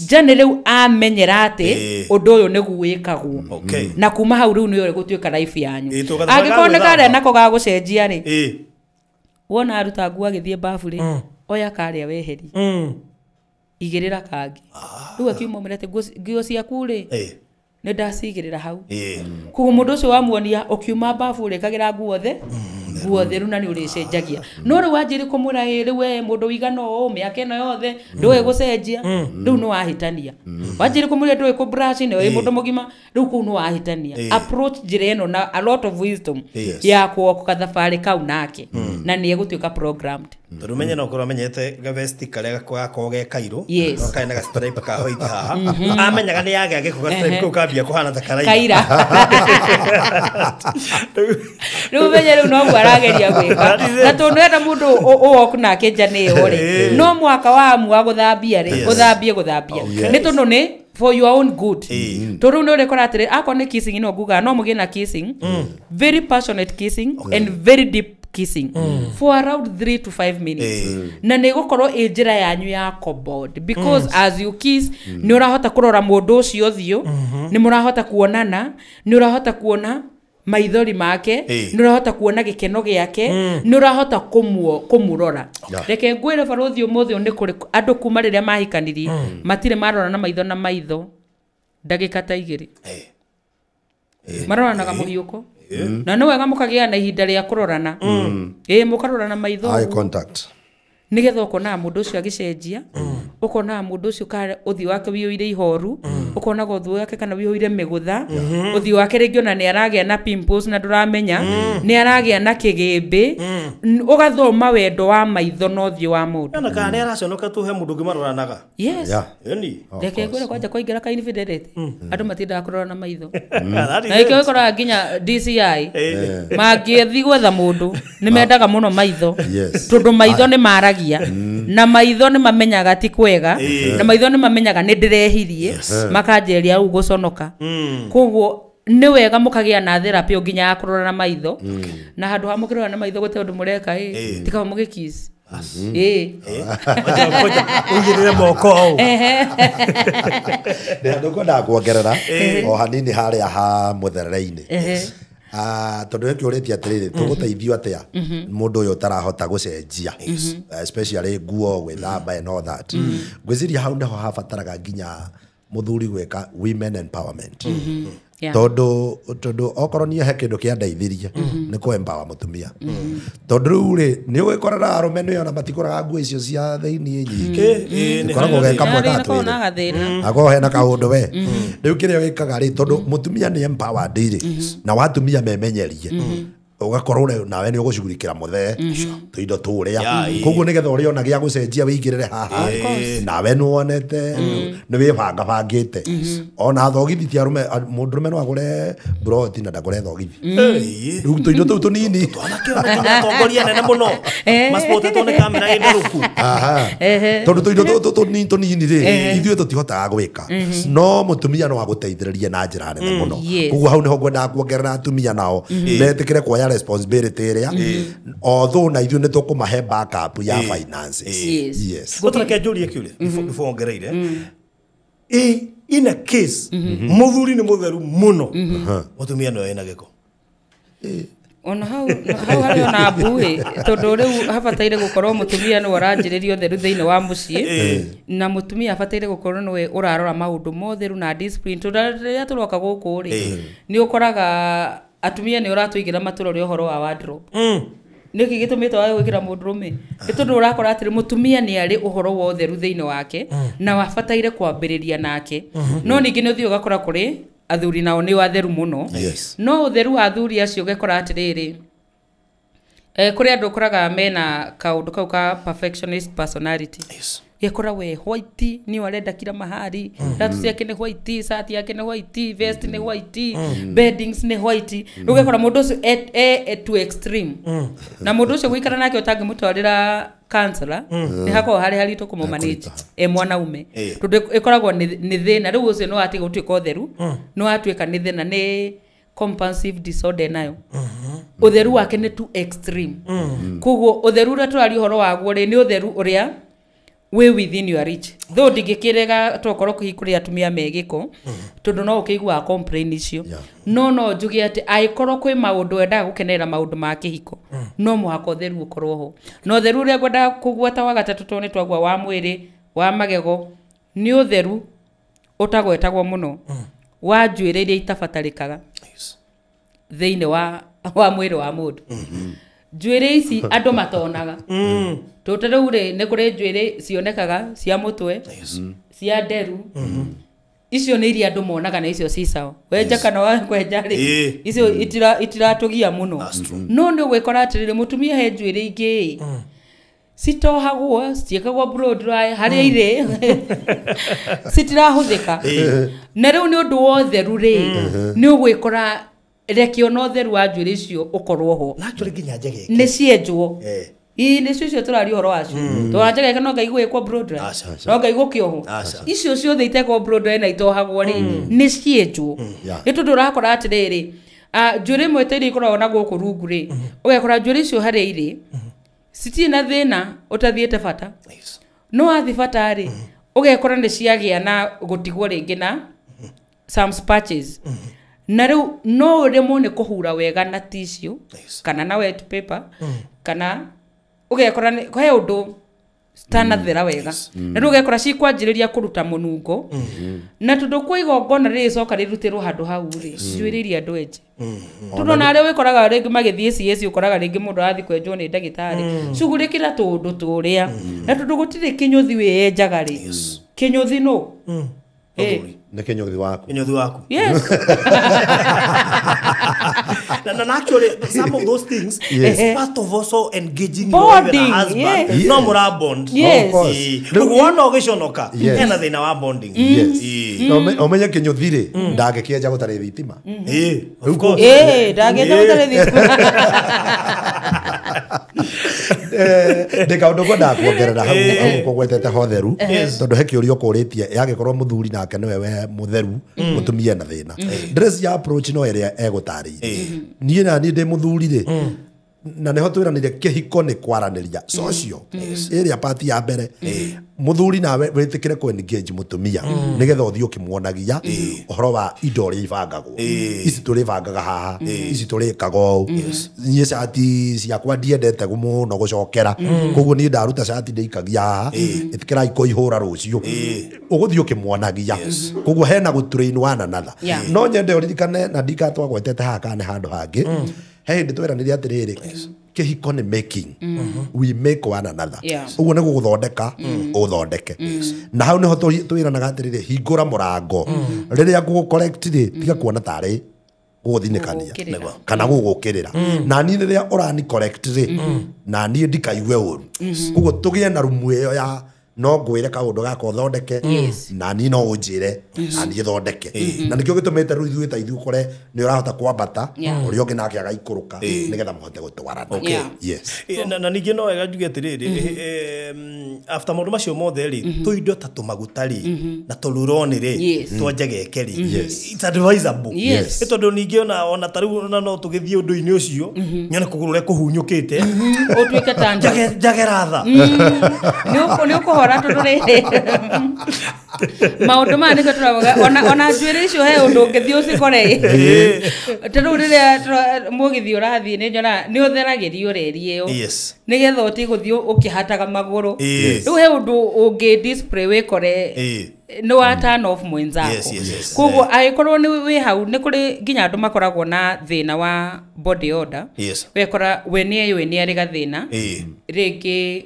journey rĩu amenyera atĩ ũndũ ũyũ nĩguo wĩkagwo, na kuma hau rĩu nĩyo ĩgũtuĩka life yanyu. Angĩkorwo nĩ karĩa nako gagũcenjia rĩ, wona aruta nguo agĩthiĩ bafu rĩ, oya karĩa weheri, igĩrĩra kangĩ. Rĩu akiuma ũmwĩre atĩ nguo ciaku rĩ, nĩ ndacigĩrĩra hau. Koguo mũndũ ũcio wamuonia ũkiuma bafu ũrĩkagĩra nguo nguo theru na nĩ ũrĩcenjagia. No rĩu wanjĩrĩ kũmwĩra ĩ rĩu we mũndũ wĩigana ũũ mĩaka ĩno yothe ndũĩ gũcenjia, rĩu nĩ wahĩtania. Wanjĩrĩ kũmwĩra ndũĩ kũ brush nĩ wĩ mũndũ mũgima, rĩu kũu nĩ wahĩtania. Approach njĩra ĩno na a lot of wisdom ya kũoka thabarĩ kau nake, na nĩ egũtuĩka programmed. Tondu menye no korwo amenyete gavesti karia gakoragwo ge kairũ, no karĩ na ga stripe ka white haha, amenyaga nĩ yagĩa gĩko ga stripe kau kambia kũhana ta karaira. Kaira. Rĩu menye rĩu noguo arageria gwĩka, na tondũ enda mũndũ ũwoku nake njane ĩyo rĩ, no mwaka wa amua gũthambia rĩ, ũthambie gũthambia, nĩ tondũ nĩ for your own good. Tondũ rĩu nĩ ũrĩkora atĩrĩ, akorwo nĩ kissing no ngugaga no mũgĩe na kissing, very passionate kissing and very deep kissing for around 3 to 5 minutes, na nĩ gũkorwo ĩ njĩra yanyu ya kobond, because as you kiss nĩ ũrahota kũrora mũndũ ũcio ũthiũ, nĩ mũrahota kuonana, nĩ ũrahota kuona maithori make, nĩ ũrahota kuona gĩkeno gĩake, nĩ ũrahota kũmũrora. Reke ngwĩre barũthi, ũmũthĩ ũyũ nĩ kũrĩ andũ kuma rĩrĩa mahikanirie matirĩ marora na maitho na maitho ndagĩka ta 2, maroranaga mũhiũko, na nĩ wega mũkagĩa na ihinda rĩa kũrorana, mũkarorana maitho, eye contact, nĩgetha ũkonaga mũndũ ũcio agĩcenjia, ũkonaga mũndũ ũcio ka ũthiũ wake wĩiyũire ihoru, ũkonaga ũthiũ wake kana wĩiyũire mĩgũtha, ũthiũ wake rĩngĩ ona nĩ aragĩa na pimples na ndũramenya, nĩ aragĩa na kĩgĩmbĩ, ũgathoma wendo wa maitho na ũthiũ wa mũndũ. Ona kana nĩ araconoka tu he mũndũ ũngĩ maroranaga. Yes. Reke ngwĩre kwanja kwaingĩra ka infidelity, andũ matindaga kũrora na maitho. Na nĩkĩo ũkoraga nginya DCI mangĩthiĩ gwetha mũndũ nĩ mendaga mũno maitho, tondũ maitho nĩ maragia, na maitho nĩ mamenyaga ti kwega, na maitho nĩ mamenyaga nĩ ndĩrehirie, makanjĩrĩria rĩu gũconoka. Koguo nĩ wega mũkagĩa na therapy nginya ya kũrora na maitho, na handũ ha mũkĩrora na maitho gũtirĩ ũndũ mũreka ĩ, tikaba mũgĩkiss. Ũigĩrĩre moko hau. Nĩ handũ ngwendaga kuongerera o hanini harĩa ha mũtherere-inĩ. Tondũ nĩkĩũrĩtie atĩrĩrĩ, tũgũteithio atĩa mũndũ ũyũ ũtarahota gũcenjia, especially nguo, gwĩthamba and all that. Ngwĩciria hau nĩho habataraga nginya mũthuri gwĩka women empowerment. Tondũ okorwo niĩ he kĩndũ kĩandeithirie nĩ kũ empower mũtumia, tondũ rĩu rĩ nĩ ũgĩkorera arũme nĩ ona matikũraga nguo icio cia thĩiniĩ nyingĩ, ĩkoragwo ge kamwe ka twĩrĩ, akorwo hena kaũndũ we rĩu kĩrĩa wĩkaga rĩ, tondũ mũtumia nĩ empowered rĩ, na watumia memenyerie, ũgakorwo rĩu nawe nĩ ũgũcugurikĩra mũthee tũindo tũrĩa, koguo nĩgetha ũrĩona gĩa gũcenjia wĩigĩrĩre haha, nawe nĩ wonete nĩ wĩbangabangĩte. Ona thogithi ti arũme, mũndũrũme no agũre broti na ndagũre thogithi, rĩu tũindo tũu tũnini atongoria nene mũno maspotĩtwo nĩ kamera ĩ nderũku. Tondũ tũindo tũtũ tũnini tũnini rĩ, ithuĩ tũtihotaga gwĩka, no mũtumia no agũteithĩrĩrie na njĩra nene mũno. Koguo hau nĩho ngwendaga kuongerera atumia nao metĩkĩre kuoya responsibility ĩrĩa, although na ithuĩ nĩ tũkũmahe backup ya finances. Yes. Gũtũreke njũrie kĩũria before wongereire. In a case mũthuri nĩ mũtheru mũno, mũtumia nĩwe wĩna gĩko. Ona hau hau harĩ ona mbuĩ, tondũ rĩu habataire gũkorwo mũtumia nĩwe ũranjĩrĩria ũtheru thĩinĩ wa mũciĩ, na mũtumia abataire gũkorwo nĩwe ũrarora maũndũ motheru na discipline, tondũ rĩrĩa tũroka gũkũ rĩ, nĩ ũkoraga atumia nĩ ũratũigĩra matũrore ũhoro wa wardrobe. Nĩkĩ gĩtũmĩte wage gwĩkĩra mũndũrũme? Nĩ tondũ ũrakora atĩrĩ, mũtumia nĩ arĩ ũhoro wa ũtheru thĩinĩ wake na wabataire kwambĩrĩria nake. No ningĩ nĩ ũthiĩ ũgakora kũrĩ athuri nao nĩ atheru mũno. No ũtheru wa athuri acio ũgekora atĩrĩrĩ, kũrĩ andũ ũkoraga mena kaũndũ kau ka perfectionist personality. Gekora we white ni arenda kila mahali, ratu ciake nĩ white, sati yake nĩ white, vest nĩ white, beddings nĩ white. Ũgekora mũndũ ũcio e too extreme, na mũndũ ũcio gũikara nake ũtangĩmũtwarĩra counselor nĩ hakoragwo harĩ haritũ kũmũmanage e mwanaume, tondũ ĩkoragwo nĩ thĩna. Rĩu ũcio no atiga gũtuĩka ũtheru, no atuĩka nĩ thĩna, nĩ compulsive disorder nayo. Ũtheru wake nĩ too extreme. Koguo ũtheru ũrĩa tũraria ũhoro waguo rĩ, nĩ ũtheru ũrĩa wĩ within your reach. Though ndingĩkĩrega tokorwo hihi kũrĩ atumia me gĩko, tondũ no ũkĩiguaga complain icio. No njuge atĩ angĩkorwo kwĩ maũndũ endaga gũkenerera maũndũ ma kĩhiko, no mũhaka ũtheru ũkorwo ho. Na ũtheru ũrĩa ngwendaga kũgweta wa gatatũ, tondũ nĩ twagua wa mwĩrĩ, wa magego, nĩ ũtheru ũtagwetagwo mũno wa njuĩrĩ iria itabatarĩkaga thĩinĩ wa mwĩrĩ wa mũndũ. Njuĩrĩ ici andũ matonaga, tondũ ta rĩu rĩ, nĩ kũrĩ njuĩrĩ cionekaga cia mũtwe, cia nderu, icio nĩ iria andũ monaga na icio ci sawa. Wenja kana wa kwenja rĩ, icio itiratũgia mũno. No nĩ ũgwĩkora atĩrĩrĩ, mũtumia he njuĩrĩ ingĩ citohagwo, citiĩkagwo blow dry, harĩa irĩ citirahũthĩka. Na rĩu nĩ ũndũ wa ũtheru rĩ, nĩ ũgwĩkora reke ona ũtheru wa njuĩrĩ icio ũkorwo ho. Na actually nginya njegeke. Nĩ cienjwo. Ii nĩcio icio tũraria ũhoro wacio, tondũ njegeke no ngai gwĩkwo blow dry, no ngai gũkĩohwo. Icio ciothe itekwo blow dry na itohagwo rĩ, nĩ cienjwo. Nĩ tondũ ũrakora atĩrĩrĩ, njuĩrĩ ĩmwe ta iria ikoragwo na gũkũ rungu rĩ, ũgekora njuĩrĩ icio harĩa irĩ citirĩ na thĩna ũtathiĩte bata. No wathiĩ bata rĩ, ũgekora nĩ ciagĩa na gũtigwo rĩngĩ na some patches, na rĩu no ũremwo nĩ kũhura wega na tissue kana na wet paper, kana ũgekora he ũndũ citanathera wega, na rĩu ũgekora cikwanjĩrĩria kũruta mũnungo. Na tondũ kwa igongona rĩrĩcoka rĩrutĩrwo handũ hau rĩ, njuĩrĩ iria andũ enje, tondũ ona arĩa wĩkoraga rĩngĩ magĩthiĩ CS, ũkoraga rĩngĩ mũndũ arathiĩ kwenjwo nĩ ndagĩtarĩ, cugurĩkĩra tũũndũ tũrĩa. Na tondũ gũtirĩ kĩnyũthi wĩyenjaga rĩ, kĩnyũthi nũ? Nĩ kĩnyũthi waku. Kĩnyũthi waku. Yes. And actually some of those things is part of also engaging your Bonding, wife and husband. No mũra bond. Yes. Of course. Rĩu wona ũgĩconoka, Yes. hena thĩna wa bonding. Yes. Na ũmenye kĩnyũthi rĩ, ndangĩkĩenja gũtarĩ thitima. Of course. Ndangĩenda gũtarĩ thitima. Ndĩ kaũndũ ngwendaga kuongerera hau kũgwetete hotheru, tondũ he kĩũria ũkũrĩtie, yagĩkorwo mũthuri nake nĩwe we mũtheru, mũtumia na thĩna. Ndĩreciria approach no ĩrĩa egũtarĩirie. Niĩ na niĩ ndĩ mũthuri rĩ, na nĩho twĩranĩire kĩhiko nĩ kwaranĩria social ĩrĩa part ya mbere, mũthuri nawe wĩtĩkĩre kũ engage mũtumia nĩgetha ũthiĩ ũkĩmuonagia ũhoro wa indo ũrĩa ibangagwo. Ici tũrĩbangaga haha, ici tũrĩkaga ũũ. Niĩ cati ciakwa ndiendete mũno gũcokera, koguo niĩ ndaruta cati ndĩikagia haha, ĩtĩkĩrai kũihũra rũciũ. Ũgũthiĩ ũkĩmuonagia, koguo hena gũ train one another. No nyende ũririkane, na ndika twagwetete haha kana nĩ handũ hangĩ, he hĩndĩ tweranĩire atĩrĩrĩ, kĩhiko nĩ making, we make one another. Ũguo nĩ gũgũthondeka ũthondeke. Na hau nĩho twĩranaga atĩrĩrĩ, hingũra mũrango rĩrĩa ngũgũ correct rĩ, tiga kuona tarĩ gũgũthinĩkania Gũgũkĩrĩra. Kana gũgũkĩrĩra. Na niĩ rĩrĩa ũrani correct rĩ, na niĩ ndikaigue ũru. Koguo tũgĩe na rumu ĩyo ya no ngwĩre kaũndũ gaka ũthondeke, na niĩ no ũnjĩre na niĩ thondeke. Na nĩkĩo gĩtũmĩte rĩu ithuĩ ta ithuĩ ũkore nĩ ũrahota kwambata, ũrĩa ũngĩ nake agaikũrũka, nĩgetha mũhote gũtwarana. Yes. Na ningĩ no wega njuge atĩrĩrĩ, after maũndũ macio mothe rĩ, tũindo ta tũmaguta rĩ na tũruroni rĩ, twanjegeke rĩ, it's advisable. Nĩ tondũ ningĩ ona ta rĩu ona no tũgĩthiĩ ũndũ-inĩ ũcio nyone kũgũrũ ũrĩa kũhunyũkĩte, Ũtuĩke ta njage ratha. Nĩ ũkũhora tondũ rĩrĩ Maũndũ maya nĩkĩo tũrauga ona njuĩrĩ icio he ũndũ ũngĩthiĩ ũcikore. Ta rĩu rĩrĩa mũgithi ũrathiĩ nĩ nyonaga nĩ ũtheragĩrio reri ĩyo. Yes. Nĩgetha ũtige gũthiĩ ũkĩhataga magũrũ. Yes. Rĩu he ũndũ ũngĩ display wĩkore nĩ wa turn off mwenzako. Yes, yes, yes. Koguo angĩkorwo nĩ wĩ hau nĩ kũrĩ nginya andũ makoragwo na thĩna wa body odor. Yes. Ũgekora we nĩ eyũĩ nĩ arĩ gathĩna. Rĩngĩ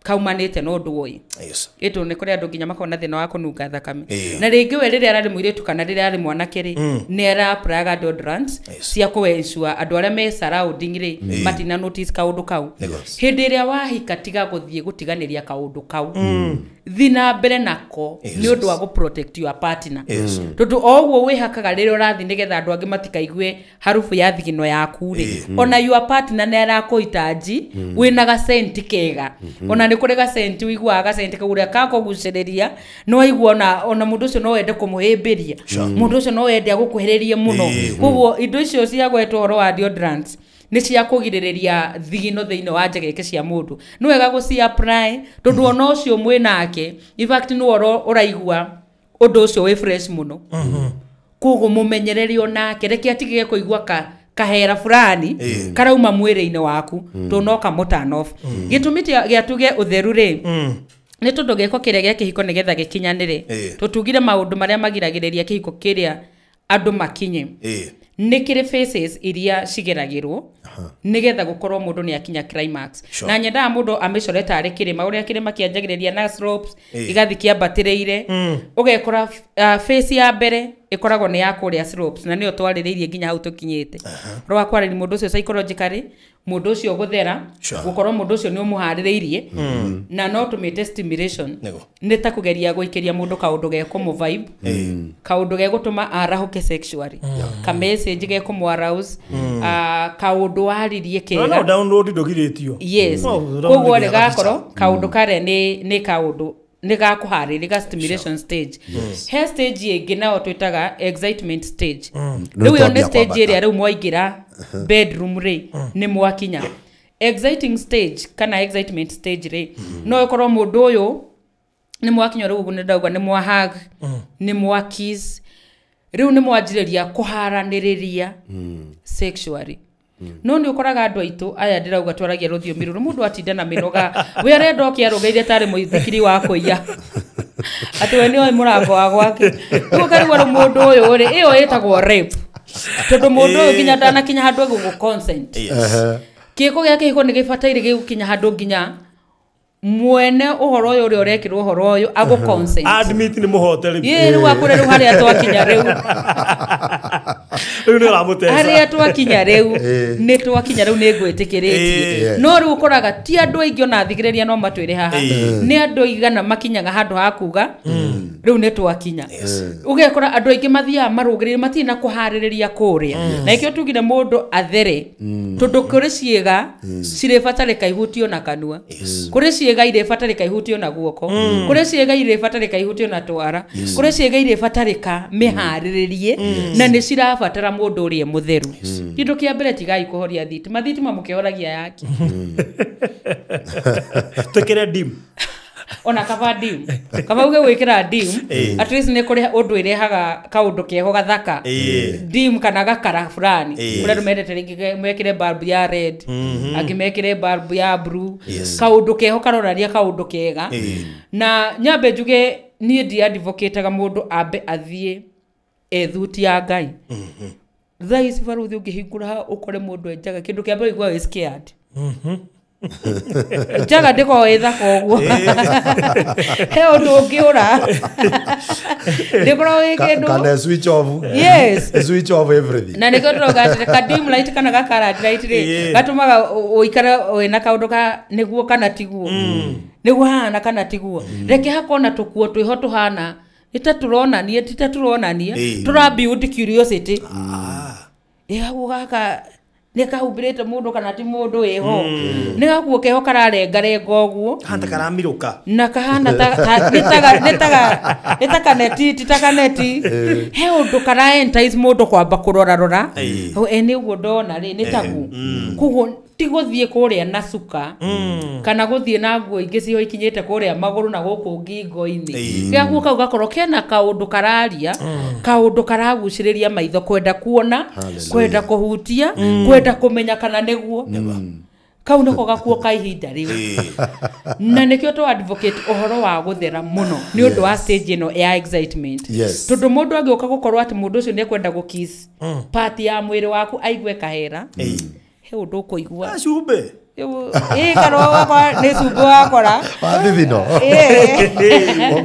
kaumanĩte na ũndũ ũyũ. Yes. Ĩtũ nĩ kũrĩ andũ nginya makoragwo na thĩna wa kũnunga thakame. Ĩĩ. Na rĩngĩ we rĩrĩa ararĩ mũirĩtu kana rĩrĩa arĩ mwanake rĩ, nĩ ara-apply deodorants Yes. cia kũ-ensure andũ arĩa me surrounding rĩ matina notice kaũndũ kau. Nĩguo. Hĩndĩ ĩrĩa wahika tiga gũthiĩ gũtiganĩria kaũndũ kau. Thi na mbere nako nĩ ũndũ wa gũ protect your partner. Yes. Tondũ o ũguo wĩhakaga rĩrĩa ũrathiĩ nĩgetha andũ angĩ matikaigue harufu ya thigino yaku rĩ, ona your partner nĩ arakũhitaji wĩna gacenti kega. Ona nĩ kũrĩ gacenti ũiguaga gacenti kau ũrĩa gakũgucĩrĩria no waigua ona mũndũ ũcio no wende kũmũhĩmbĩria, mũndũ ũcio no wende agũkuhĩrĩrie mũno. Koguo indo icio cia gwetwo ũhoro wa deodorants nĩ cia kũgirĩrĩria thigino thĩinĩ wa njegeke cia mũndũ. Nĩ wega gũci apply tondũ ona ũcio mwĩ nake in fact nĩwe ũraigua ũndũ ũcio wĩ fresh mũno. Koguo mũmenyerere onake, reke atigage kũigua kahera fulani karauma mwĩrĩ-inĩ waku tondũ no kamũ turn off. Gĩtũmi gĩa tuge ũtheru rĩ, nĩ tondũ gĩko kĩrĩa gĩa kĩhiko nĩgetha gĩkinyanĩre, tũtugire maũndũ marĩa magiragĩrĩria kĩhiko kĩrĩa andũ makinye. Nĩ kĩrĩ phases iria cigeragĩrwo nĩgetha gũkorwo mũndũ nĩ akinya climax. Sure. Na nyendaga mũndũ amĩcore tarĩ kĩrĩma, ũrĩa kĩrĩma kĩanjagĩrĩria na slopes igathiĩ kĩambatĩrĩire. Ũgekora phase ya mbere ĩkoragwo nĩ ya kũrĩa slopes na nĩyo twarĩrĩirie nginya hau tũkinyĩte. Ũhoro wa kwarĩria mũndũ ũcio psychologically, mũndũ ũcio gũthera, Sure. gũkorwo mũndũ ũcio nĩ ũmũharĩrĩirie, na no tũmĩte stimulation. Nĩguo. Nĩ ta kũgeria gũikĩria mũndũ kaũndũ gekũmũ vibe, kaũndũ gegũtũma arahũke sexually, ka message gekũmũ arouse, kaũndũ waririe No kega. download ndũgirĩtio. Yes. No, download Koguo rĩ nginya gakorwo kaũndũ karĩa nĩ kaũndũ nĩ gakũharĩria ga stimulation stage. He stage ĩngĩ nayo twĩtaga excitement stage. Rĩu ĩyo nĩ Nĩ stage twambia ĩrĩa rĩu mwaingĩra bedroom rĩ nĩ mwakinya. Exciting stage kana excitement stage rĩ, no ĩkorwo mũndũ ũyũ nĩ mwakinya rĩu ũguo nĩ ndauga nĩ mwa hug, nĩ mwa kiss, rĩu nĩ mwanjĩrĩria kũharanĩrĩria sexually. No nĩ ũkoraga andũ aitũ aya ndĩrauga twaragia rũthiomi rũrũ, mũndũ atinda na mĩnoga we arenda oke arũgĩire tarĩ mũithikiri wa kũiya atĩ we nĩoĩ mũrango wa gwake. Rĩu ũkarigwo rĩu mũndũ ũyũ rĩ, ĩyo ĩtagwo rape, tondũ mũndũ ũyũ nginya ndanakinya handũ egũgũ consent. Yes. Kĩko gĩa kĩhiko nĩ gĩbataire gĩgũkinya handũ nginya mwene ũhoro ũyũ ũrĩa ũrekĩrwo ũhoro ũyũ agũ consent. Admit nĩ mũhote rĩu. Ĩ rĩu akũre rĩu harĩa twakinya rĩu. Rĩu nĩ ũramũteca. Harĩa twakinya rĩu nĩ twakinya rĩu nĩ ngwĩtĩkĩrĩtie. No rĩu ũkoraga ti andũ aingĩ ona thikĩrĩria no matwĩre haha, nĩ andũ aigana makinyaga handũ ha kuga rĩu nĩ twakinya. Ũgekora andũ aingĩ mathiaga marũgĩrĩire matirĩ na kũharĩrĩria kũrĩa. Na ĩkĩo tugire mũndũ athere, tondũ kũrĩ ciĩga cirĩbatarĩka ihutio na kanua, kũrĩ ciĩga irĩbatarĩka ihutio na guoko, kũrĩ ciĩga irĩbatarĩka ihutio na twara, kũrĩ ciĩga irĩbatarĩka mĩharĩrĩrie, na nĩ cirabatara mũndũ ũrĩa mũtheru. Kĩndũ kĩa mbere tigai kũhoria thitima, thitima mũkĩhoragia yake. Twĩkĩre dim. Ona kaba dim, kaba uge gwĩkĩra dim, at least nĩ kũrĩ ũndũ ĩrehaga kaũndũ keho gathaka, dim kana gakara fulani. Kũrĩ andũ mendete rĩngĩ mekĩre bulb ya red, angĩ mekĩre bulb ya blue, kaũndũ keho karonania kaũndũ kega. Na nyambe njuge niĩ ndiadvocateaga mũndũ ambe athiĩ ethuti ya Ngai. Thaa ici baruthi ũngĩhingũra ũkore mũndũ enjaga kĩndũ kĩa mbere ũiguaga wĩ scared. Njaga ndĩkoragwo ĩ thaka ũguo, he ũndũ ũngĩũra ndĩkoragwo ĩ kĩndũ. Kana switch off. Yes. Switch off everything. Na nĩkĩo tũrauga atĩrĩ ka dim light kana ga colored light rĩ gatũmaga ũikare wĩna kaũndũ ka nĩguo kana tiguo, nĩguo hahana kana tiguo. Reke hakona tũkuo twĩho tũhana nĩ ta tũronania, ti ta tũronania, tũra build curiosity. Ĩ gakuo gaka nĩ kahumbĩrĩte mũndũ kana ti mũndũ wĩho, nĩ gakuo keho kararengarenga ũguo Hana karamirũka. Na kahana nĩ ta kaneti, ti ta kaneti, he ũndũ kara entice mũndũ kwamba kũrora rora, ĩ nĩ ũguo ndona rĩ nĩ taguo. Koguo Ti gũthiĩ kũrĩa na cuka kana gũthiĩ na nguo ingĩ ciho ikinyĩte kũrĩa magũrũ na gũkũ ngingo-inĩ. Gakuo kau gakorwo kena kaũndũ kararia, kaũndũ karagucĩrĩria maitho, kwenda kuona, kwenda kũhutia, kwenda kũmenya kana nĩguo. Kau nĩko gakuo ka ihinda rĩu. Na nĩkĩo tũ advocate ũhoro wa gũthera mũno nĩ ũndũ wa stage ĩno ya excitement. Yes. Tondũ mũndũ angĩũka gũkorwo atĩ mũndũ ũcio nĩekwenda gũkiss part ya mwĩrĩ waku aigue kahera, he ũndũ ũkũigua. Cumbĩ. Ĩ kana wakora nĩ cumbĩ wakora. Wa thithino.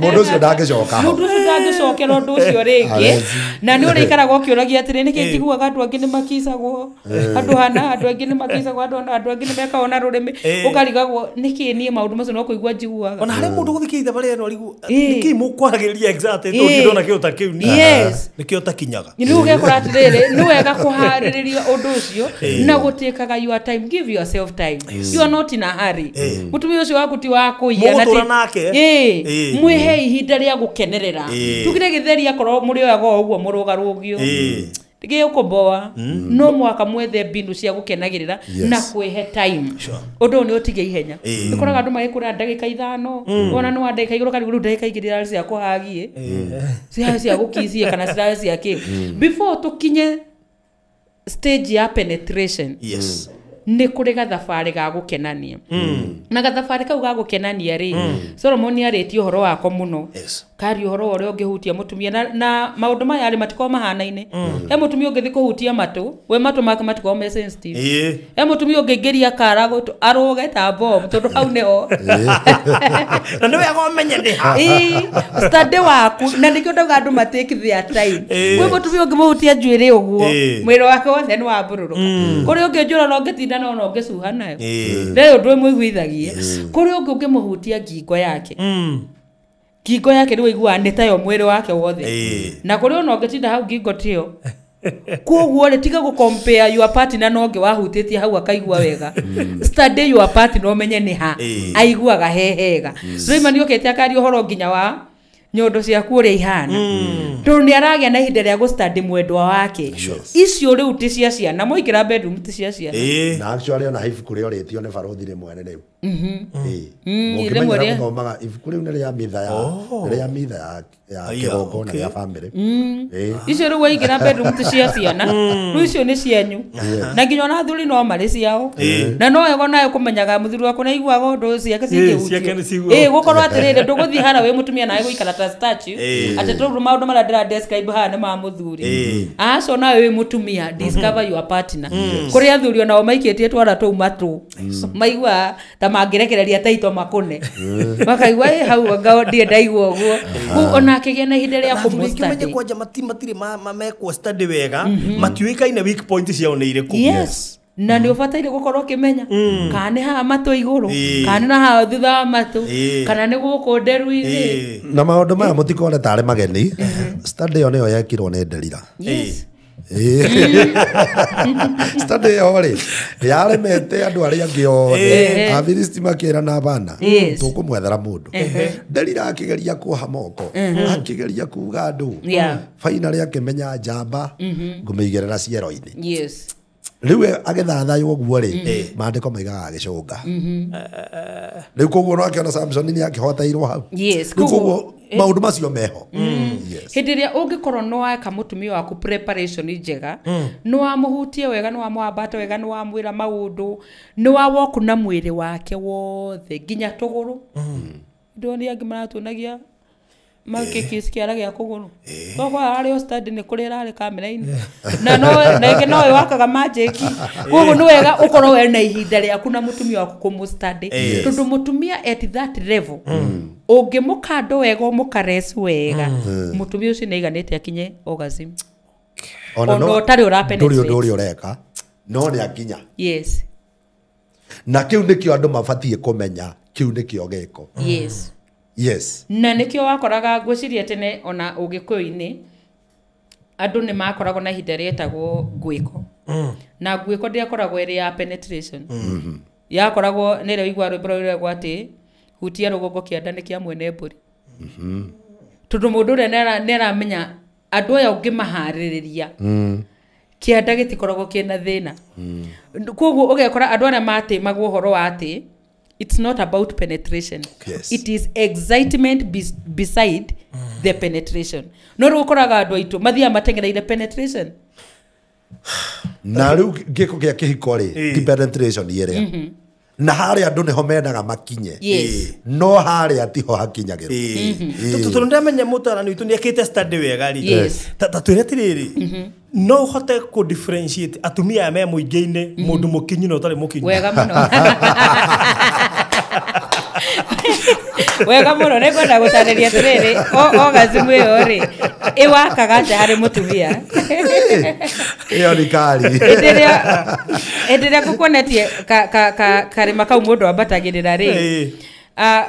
Mũndũ ũcio ndangĩcoka ho. Mũndũ ũcio ndangĩcokera ũndũ ũcio rĩngĩ. Arezi. Na nĩ ũrĩikaraga ũkĩũragia atĩrĩ, nĩkĩ njiguaga andũ angĩ nĩ makicagwo, andũ hana, andũ angĩ nĩ makicagwo, andũ hana, andũ angĩ nĩ mekagwo na rũrĩmĩ. Ũkarigagwo nĩkĩ niĩ maũndũ macio no kũigua njiguaga. Ona harĩ mũndũ gũthikĩrĩria barĩa ĩno arigwo Ĩ. nĩkĩ mũkwaragĩrĩria exactly Ĩ. tondũ ndona kĩo ta kĩu niĩ. Yes. Nĩkĩo takinyaga. Rĩu ũgekora atĩrĩrĩ, nĩ wega kũharĩrĩria ũndũ ũcio na gũtĩkaga your time, give yourself time. You are not in a hurry. Mũtumia ũcio waku ti wa kũiya na ti- Mũgũtũra nake. Ĩ. Ĩ. Mwĩhe ihinda rĩa gũkenerera. Ĩ. Tugire gĩtheri akorwo mũrĩoyaga o ũguo mũrũgarũgio. Ĩ. Gĩũkũmboa no mwaka mwethe mbindu cia gũkenagĩrĩra Yes. na kwĩhe time. Ũndũ ũyũ nĩ ũtige ihenya. Ĩ. Ũkoraga andũ magĩkũra ndagĩka 5, wona nĩ wa ndagĩka igũrũ karigũ rĩu ndagĩka 2 irarĩ cia kũhagie, cirarĩ cia gũkicie kana cirarĩ cia kĩ. Before tũkinye stage ya penetration, Yes. nĩ kũrĩ gathabarĩ ga gũkenania. Na gathabarĩ kau ga gũkenania rĩ, Solomon nĩarĩtie ũhoro wako mũno. Yes. Karia ũhoro wa ũrĩa ũngĩhutia mũtumia na maũndũ maya rĩ matikoragwo mahanaine. He mũtumia ũngĩthiĩ kũhutia matũ, we matũ make matikoragwo me sensitive. Ĩ. He mũtumia ũngĩingĩria kara gũtũ arũge ta bomb tondũ hau nĩho. Na nĩ wega ũmenye nĩ ha. Ĩ, study waku na nĩkĩo ndauga andũ ma take their time. Kwĩ mũtumia ũngĩmũhutia njuĩrĩ ũguo, Ĩ. mwĩrĩ wake wothe nĩ wambũrũrũka. Kũrĩ ũngĩ njũra na ũngĩtinda na ona ũngĩcuha nayo. Ĩ. Ndarĩ ũndũ ĩmũiguithagie. Kũrĩ ũngĩ ũngĩmũhutia ngingo yake. Ngingo yake nĩ ũiguaga nĩ tayo mwĩrĩ wake wothe. Ĩ. Na kũrĩ ona ũngĩtinda hau ngingo tiyo. Koguo rĩ tiga gũ compare your partner na ũngĩ wahutĩtie hau akaigua wega. Study your partner ũmenye nĩ ha Ĩ. aiguaga he hega. Suleiman okĩte akaria ũhoro nginya wa nyondo ciaku ũrĩa ihana. Tondũ nĩ aragĩa na ihinda rĩa gũ-study mwendwa wake. Icio rĩu ti cia ciana, mwaingĩra bedroom ti cia ciana. Ĩ. Na actually ona ibuku rĩa ũrĩtio nĩ barothi rĩmwe rĩu. Ĩ. Rĩmwe Mũngĩmenyera rĩa- gũthomaga ibuku rĩu nĩ rĩa mitha ya nĩ rĩa mitha ya Aya, kĩgongona okay. gĩa family. Ĩ. Icio rĩu waingĩra bedroom ti cia ciana, rĩu icio nĩ cianyu. Na nginya ona athuri no marĩ ciao. Na no wega onawe kũmenyaga mũthuri waku nĩ aiguaga ũndũ ciake ciake nĩ cingĩhutio. ciguagwo. Ĩ, gũkorwo atĩrĩrĩ ndũgũthiĩ hara wĩ mũtumia nawe gũikara ta statue atĩ tondũ maũndũ marĩa ndĩra describe haha nĩ ma mũthuri. Aca onawe wĩ mũtumia discover your partner. Kũrĩ athuri onao maikĩtie twara tũu matũ, maiguaga ta mangĩrekereria taito makũne, makaigua ĩ hau anga ndirĩ ndaigua ũguo. Koguo ona akĩgĩa na ihinda rĩa Athuri aingĩ menye kũmũ-study. kwanja matirĩ mekwo study wega, matiũĩkaine weak point ciao nĩ irĩkũ. Yes. Na nĩ ũbataire gũkorwo ũkĩmenya kana nĩ haha matũ igũrũ, Ĩ. kana nĩ na haha thutha wa matũ, Ĩ. kana nĩ gũkũ nderu-inĩ. Ĩ. Na maũndũ maya mũtikone tarĩ mageni. Study ĩyo nĩyo yekirwo nĩ Nderira. Yes. Study ĩyo rĩ yaremete andũ arĩa angĩ othe. Afilisti makĩra na bana Yes. tũkũmwethera mũndũ. Nderira akĩgeria kuoha moko, akĩgeria kuga andũ. Yeah. Finally akĩmenya njamba ngũmĩigĩrĩra ciero-inĩ. Yes. Rĩu agĩthathaywo ũguo rĩ, maandĩko maigaga agĩcũnga. Rĩu koguo no akĩona Samson nĩ akĩhoteirwo hau. Yes, Rĩu koguo- koguo maũndũ macio meho. Yes. Hĩndĩ ĩrĩa ũngĩkorwo nĩ weka mũtumia waku preparation njega, nĩ wamũhutia wega, nĩ wamwambata wega, nĩ wamwĩra maũndũ, nĩ wawoku na mwĩrĩ wake wothe nginya tũgũrũ. Ndĩrona angĩ maratuonagia makĩkiss kĩara gĩa kũgũrũ. Koguo arĩ o study nĩ kũrĩa ĩrarĩ kamera-inĩ. Na no na ĩngĩ no ĩwakaga magic. Koguo nĩ wega ũkorwo we na ihinda rĩaku na mũtumia waku kũmũ-study. Tondũ mũtumia at that level, ũngĩmũkando wega ũmũkares wega, mũtumia ũcio nĩ aiganĩte akinye orgasm. Ona Ona ũtarĩ ũra penetrate. ndũrĩ ũndũ ũrĩa ũreka no nĩ akinya. Yes. Na kĩu nĩkĩo andũ mabatiĩ kũmenya, kĩu nĩkĩo gĩko. Yes. Yes. Na nĩkĩo wakoraga ngwĩciria tene ona ũgĩkũyũ-inĩ andũ nĩ makoragwo na ihinda rĩetagwo ngwĩko. Na ngwĩko ndĩakoragwo ĩrĩ ya penetration. Yakoragwo nĩ ĩrĩa ũiguaga rwĩmbo rũrĩa rũragwo atĩ hutia rũgongo kĩanda nĩ kĩa mwene mbũri. Tondũ mũndũ ũrĩa nĩ aramenya andũ aya ũngĩmaharĩrĩria Kĩanda gĩtikoragwo kĩna thĩna. Koguo ũgekora andũ arĩa matĩmagwo ũhoro wa atĩ it's not about penetration. Yes. It is excitement beside the penetration. No rĩu ũkoraga andũ aitũ mathiaga mateng'ereire penetration. Na rĩu gĩko gĩa kĩhiko rĩ, ti penetration ĩrĩa. Na harĩa andũ nĩho mendaga makinye. Yes. No harĩa tiho hakinyagĩrwo. Tondũ ndamenya mũtarani witũ nĩ ekĩte study wega rĩ. Yes. Ta twĩre atĩrĩrĩ, no ũhote kũ differentiate atumia aya me mũingĩ-inĩ, mũndũ mũkinyu na ũtarĩ mũkinyu. Wega mũno. Wega mũno nĩngwenda gũtarĩria atĩrĩrĩ, orgasm ĩyo rĩ, ĩwakaga atĩa harĩ mũtumia? Ĩyo nĩ kari. Hĩndĩ ĩrĩa ngũkuonetie karĩma kau mũndũ ambatagĩrĩra rĩ,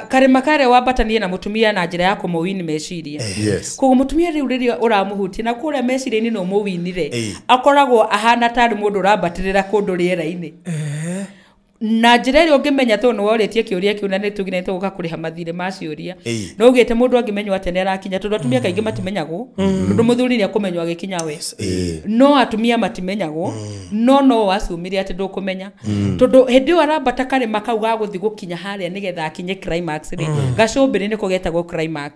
karĩma karĩa wambatanie na mũtumia na njĩra ya kũmũwini meciria. Yes. Koguo mũtumia rĩu rĩrĩa ũramũhutia na kũrĩa meciria-inĩ no ũmũwinire, akoragwo ahana tarĩ mũndũ ũrambatĩrĩra kũndũ rĩera-inĩ. Na njĩra ĩrĩa ũngĩmenya tondũ nĩ worĩtie kĩũria kĩu na nĩ tugire nĩ tũgũka kũrĩha mathirĩ ma ciũria. No ugĩte mũndũ angĩmenywo atĩa nĩ arakinya, tondũ atumia kaingĩ matimenyagwo, tondũ mũthuri nĩ akũmenywo agĩkinya we. No atumia matimenyagwo, no wacumire atĩ ndũkũmenya. Tondũ hĩndĩ ĩyo arambata karĩma kau ga gũthiĩ gũkinya harĩa nĩgetha akinye climax rĩ, gacũmbĩrĩ nĩko getagwo climax.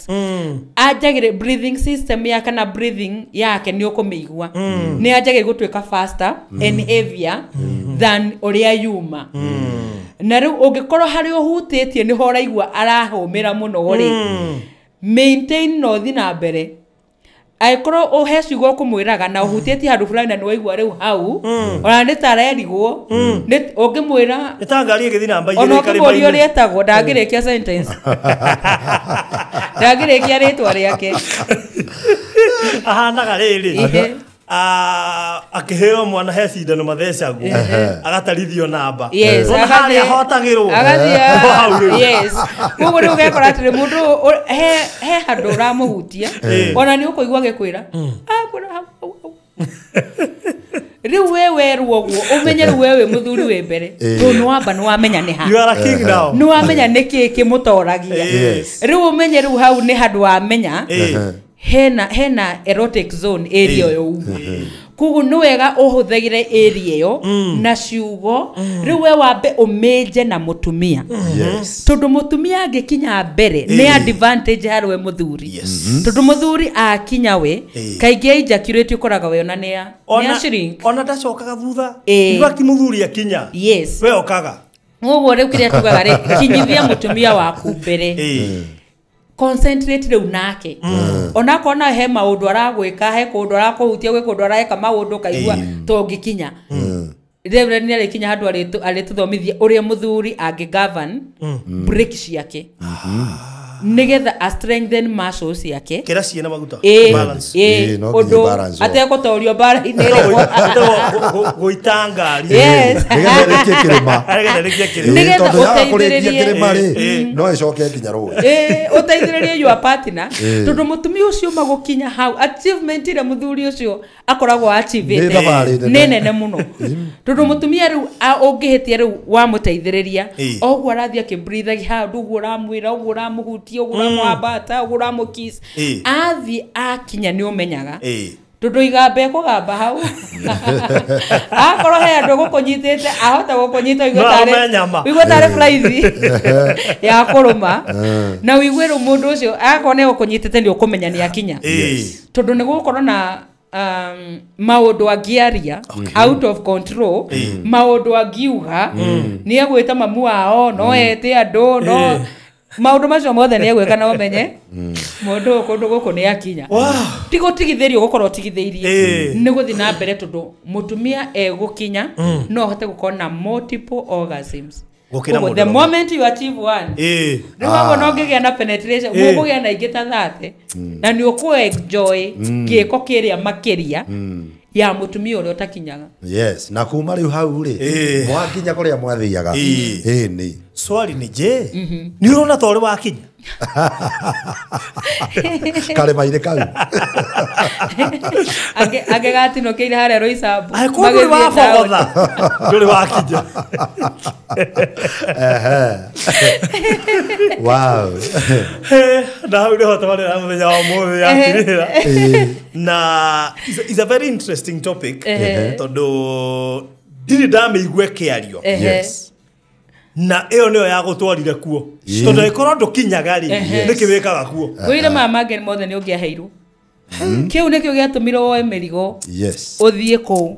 Anjagĩrĩ breathing system ya kana breathing yake nĩ ũkũmĩigua. Nĩ anjagĩrĩ gũtuĩka faster and heavier than ũrĩa yuma. Na rĩu ũngĩkorwo harĩa ũhutĩtie nĩho ũraigua arahũmĩra mũno rĩ, maintain na ũthiĩ na mbere. Angĩkorwo he ciugo ũkũmwĩraga na ũhutĩtie handũ fulani na nĩwaigua rĩu hau, ona nĩ ta arerigwo, ũngĩmwĩra Nĩ ta ngari ĩgĩthiĩ namba igĩrĩ ona ũngĩmũria karĩma-inĩ. ũrĩa etagwo ndangĩrĩkia sentence. Ndangĩrĩkia rĩtwa rĩake. Ahanaga rĩrĩ. Akĩheo mwana he cindano mathecagwo, agatarithio namba. Yes, Ona harĩa ahotagĩrwo. agathiĩ, Hau rĩu. yes. Koguo rĩu ũgekora atĩrĩ mũndũ he handũ ũramũhutia, ona nĩ ũkũigua agĩkwĩra, kwĩra hau, hau, hau. Rĩu we werwo ũguo, ũmenye rĩu we wĩ mũthuri wĩ mbere. Tondũ nĩ wamba nĩ wamenya nĩ ha. You are a king now. Nĩ wamenya nĩ kĩĩ kĩmũtoragia. Yes. Rĩu ũmenye rĩu hau nĩ handũ wamenya, hena erotic zone area ĩyo uma. Koguo nĩ wega ũhũthagĩre area ĩyo na ciugo, rĩu we wambe ũmĩnje na mũtumia. Yes. Tondũ mũtumia angĩkinya mbere nĩ advantage harĩ we mũthuri. Tondũ mũthuri akinya we, kaingĩ ejaculate ũkoraga we ona nĩ a shrink. Ona ndacokaga thutha. In fact mũthuri akinya. Yes. We okaga. Koguo rĩu kĩrĩa tugaga rĩ, kinyithia mũtumia waku mbere. Concentrate rĩu nake. Onakorwo na he maũndũ aragwĩka, he kũndũ arakũhutia, gwĩ kũndũ areka maũndũ ũkaigua tũngĩkinya. Reverend nĩ arĩkinya handũ arĩtũthomithia ũrĩa mũthuri angĩ govern break ciake. Nĩgetha a strengthen muscles ciake. Kĩra ciĩna maguta. Balance. No nginya Ũndũ balance wo. ategũtorio mbara-inĩ ĩrĩkũ. Gũita ngari. Yes. Nĩgetha ĩrĩkie kĩrĩma. Nĩgetha ĩrĩkie kĩrĩma. Nĩgetha Tondũ yaga kũrĩkia ũteithĩrĩrie. kĩrĩma rĩ, no ĩcoke nginya rũĩ. Ũteithĩrĩrie your partner. Tondũ mũtumia ũcio magũkinya hau, achievement ĩrĩa mũthuri ũcio akoragwo achievĩte Nĩ thabarĩ nene. nĩ nene mũno. Tondũ mũtumia rĩu ũngĩhĩtia rĩu wamũteithĩrĩria, o ũguo arathiĩ akĩbreathe handũ, ũguo ũramwĩra, ũguo ũramũhutia, ũguo ũramwambata, ũguo ũramũkiss. Athiĩ akinya nĩ ũmenyaga. Tondũ igamba ĩkũgamba hau. Akorwo he andũ gũkũnyitĩte, ahota gũkũnyita ũigue No tarĩ arũme nyama. ũigue tarĩ flies ya kũrũma. Na ũigue rĩu mũndũ ũcio akorwo nĩ egũkũnyitĩte nĩ ũkũmenya nĩ akinya. Tondũ nĩ gũgũkorwo na maũndũ angĩaria out of control, maũndũ angiuga, nĩ egwĩta mamu wao, no ete andũ, no maũndũ macio mothe nĩ egwĩka na ũmenye mũndũ ũyũ kũndũ gũkũ nĩ akinya. Ti gũtigithĩrio gũkorwo ũtigithĩirie, nĩ gũthiĩ na mbere tondũ mũtumia egũkinya no ahote gũkorwo na multiple orgasms. Gũkĩra Koguo, the mũndũ ũmwe. moment you achieve one, rĩu haguo no ũngĩgĩa na penetration, mũkũgĩa na ingĩ ta 30, na nĩ ũkũ-enjoy gĩko kĩrĩa makĩria ya mũtumia ũrĩa ũtakinyaga. Yes, na kuma rĩu hau rĩ, mwakinya kũrĩa mwathiaga. Nĩ. Swali ni je, nĩ ũrona ta ũrĩ wakinya? Karĩma-inĩ kau. Angĩ gatinũkĩire harĩa Roysambu. Angĩkorwo ndũrĩ wabogotha ndũrĩ wakinya. Wow. Na hau nĩho twarĩra mũthenya wa ũmũthĩ yatirĩra. Na is a very interesting topic tondũ ndirĩ ndamĩigua ĩkĩario. Yes. Na ĩyo nĩyo yagũtwarire kuo. Tondũ ĩkorwo ndũkinyaga rĩ, nĩkĩ wĩkaga kuo? Wĩire maya mangĩ mothe nĩ ũngĩaheirwo. Kĩu nĩkĩo gĩatũmire woe mĩrigo. Yes. Ũthiĩ kũu.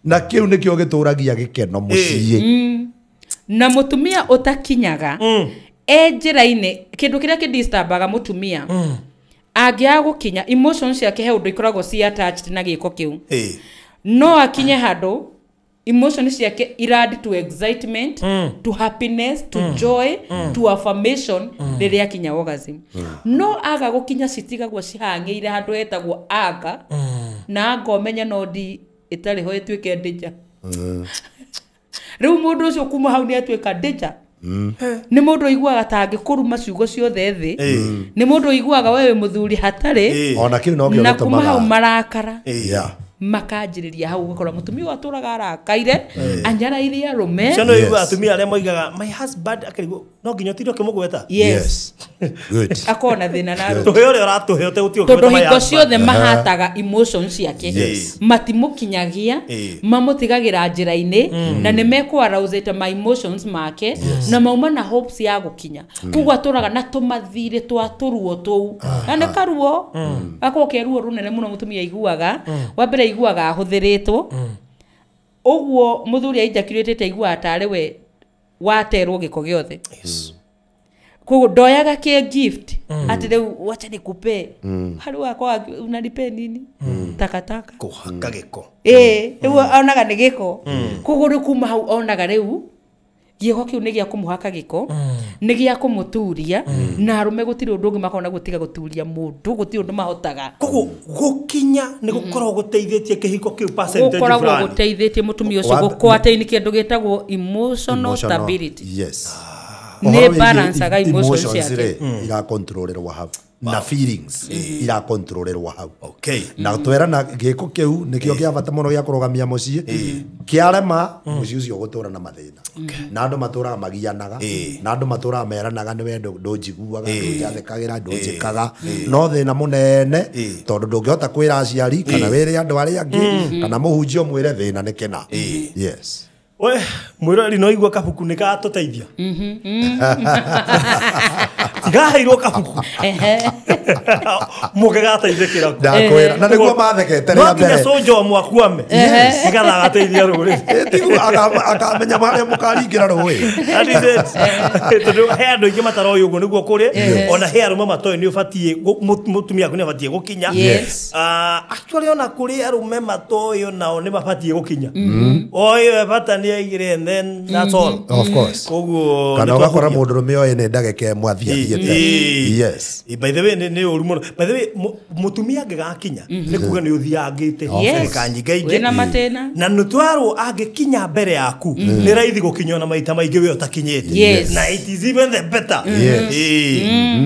Na kĩu nĩkĩo gĩtũragia gĩkeno mũciĩ. Na mũtumia ũtakinyaga e njĩra-inĩ, kĩndũ kĩrĩa kĩdisturbaga mũtumia angĩaga gũkinya emotions ciake he ũndũ ikoragwo ci attached na gĩko kĩu. No akinye handũ emotion ciake irad to excitement, to happiness, to joy, to affirmation rĩrĩa akinya orgasm. No aga gũkinya citigagwo cihang'ĩire handũ hetagwo anga, na anga ũmenye no ndi ĩtarĩ ho ĩtuĩke ndĩja. Rĩu mũndũ ũcio kuma hau nĩ atuĩka ndĩja. Nĩ mũndũ ũiguaga ta angĩkũruma ciugo ciothe thĩ. Nĩ mũndũ ũiguaga we wĩ mũthuri hatarĩ. Ona kĩu no kĩo Na kuma hau gĩtũmaga. marakara. Yeah. Makanjĩrĩria hau ũgakora mũtumia ũyũ atũraga arakaire anyarairie arũme. Cio no ũiguaga atumia arĩa moigaga my husband akĩrigwo no nginya ũtinde ũkĩmũgweta. Yes. Good. Akorwo na thĩna na arũme. Tũhe ũrĩa ũratũhe ũtegũtiga Tondũ ũkĩgweta my hingo husband. ciothe mahataga emotions ciake. Yes. Matimũkinyagia, mamũtigagĩra njĩra-inĩ, na nĩ mekũarousĩte ma emotions make, na mauma na hopes ya gũkinya. Koguo atũraga na tũmathirĩ twa tũruo tũu. Na nĩ karuo. Gakorwo ke ruo rũnene mũno mũtumia aiguaga. Wa mbere aiguaga ahũthĩrĩtwo. Ũguo mũthuri ejaculatĩte aiguaga tarĩ we waterwo gĩko gĩothe. Koguo ndoyaga kĩ gift atĩ rĩu wacha nikupe. Harĩ wakwa unanipe nini? Takataka. Kũhaka gĩko. Rĩu onaga nĩ gĩko. Koguo rĩu kuma hau onaga rĩu gĩko kĩu nĩ gĩa kũmũhaka gĩko, nĩ gĩa kũmũturia, na arũme gũtirĩ ũndũ ũngĩ makoragwo naguo tiga gũturia mũndũ, gũtirĩ ũndũ mahotaga. Koguo gũkinya nĩ gũkoragwo gũteithĩtie kĩhiko kĩu percentage Gũkoragwo fulani. gũteithĩtie mũtumia ũcio gũkwatĩini kĩndũ gĩtagwo emotional stability. Yes. Nĩ balancaga emotions ciake. Rĩ irakontrollerwo hau na feelings irakontrollerwo hau. Okay. Na twerana gĩko kĩu nĩkĩo kĩa bata mũno gĩa kũrũgamia mũciĩ. Kĩarema mũciĩ ũcio ũgũtũra na mathĩna. Na andũ matũraga magianaga, na andũ matũraga meranaga nĩ we ndũnjiguaga, ndũnjathĩkagĩra, ndũnjĩkaga. No thĩna mũnene tondũ ndũngĩhota kwĩra aciari kana wĩre andũ arĩa angĩ kana mũhunjia ũmwĩre thĩna nĩ kĩna. Yes. We mwĩroreri no igua kabuku nĩ gatũteithia. Tigaheirwo kabuku. Mũngĩgateithĩkĩra kũ? Ndakwĩra na nĩguo mathekete No rĩa nginya mbere. cũnjo mwakuame. Nĩgetha agateithia rũrĩrĩ. Tiguo akamenya harĩa mũkaringĩra rũĩ. That is it. Tondũ he andũ aingĩ mataroĩ ũguo nĩguo kũrĩ, ona he arũme matoĩ nĩ ũbatiĩ mũtumia waku nĩ abatiĩ gũkinya. Yes. Actually ona kũrĩ arũme matoĩ onao nĩ mabatiĩ gũkinya. Oĩ we bata nĩ aigire and then that's all. Of course. Koguo Kana nĩ ũgakora twahũthia. mũndũ rũme oĩ nĩ ndagĩka ĩmwe athiĩ athiĩte. Yes. By the way nĩ ũru mũno. By the way mũtumia angĩgakinya nĩ kuga nĩ ũthiangĩte Yes. ndagĩka nyingaingĩ. Wĩna matĩna. Na nĩ twarwo angĩkinya mbere yaku nĩ raithi gũkinya ona maita maingĩ we ũtakinyĩte. Yes. Na it is even the better. Yes.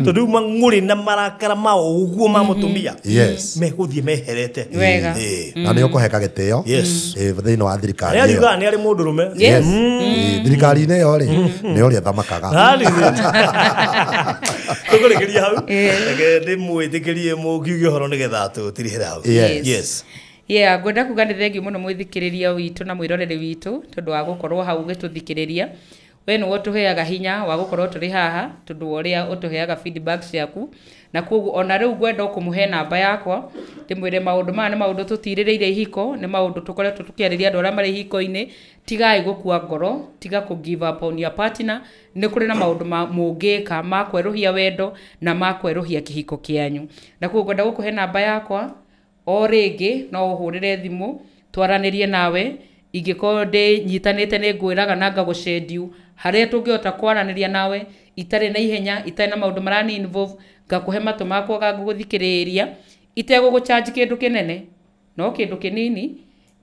Tondũ rĩu mang'ũrĩ na marakara ma ũguo ma mũtumia Yes. megũthiĩ meherete. Wega. Na nĩ ũkũheka gĩtĩo. Yes. Thĩinĩ wa thirikari Arĩa ĩyo. riugaga nĩ arĩ mũndũ rũme. Yes. Thirikari-inĩ ĩyo rĩ nĩ ũrĩa thamakaga. That is it. Tũkũrĩkĩria hau. Reke ndĩmwĩtĩkĩrie mũkiuge ũhoro nĩgetha tũtirihĩre hau. Yes. Yes. Yeah, ngwenda kuga nĩ thengiũ mũno mwĩthikĩrĩria witũ na mwĩroreri witũ tondũ wa gũkorwo hau ũgĩtũthikĩrĩria. We nĩwe ũtũheaga hinya wa gũkorwo tũrĩ haha tondũ wa ũrĩa ũtũheaga feedback ciaku. Na koguo ona rĩu ngwenda kũmũhe namba yakwa ndĩmwĩre maũndũ maya nĩ maũndũ tũtirĩrĩire ihiko, nĩ maũndũ tũkoretwo tũkĩarĩria andũ arĩa marĩ ihiko-inĩ. Tigai gũkua ngoro, tiga kũ give up on your partner. Nĩ kũrĩ na maũndũ mũngĩka ma kwerũhia wendo na ma kwerũhia kĩhiko kĩanyu. Na koguo ngwenda gũkũhe namba yakwa o rĩngĩ no ũhũrĩre thimũ twaranĩrie nawe. Ingĩkorwo ndĩnyitanĩte nĩ ngwĩraga na ngagũcendiu harĩa tũngĩhota kwaranĩria nawe itarĩ na ihenya, itarĩ na maũndũ marani involve, ngakũhe matũ makwa ngagũthikĩrĩria itegũgũcharge kĩndũ kĩnene no kĩndũ kĩnini,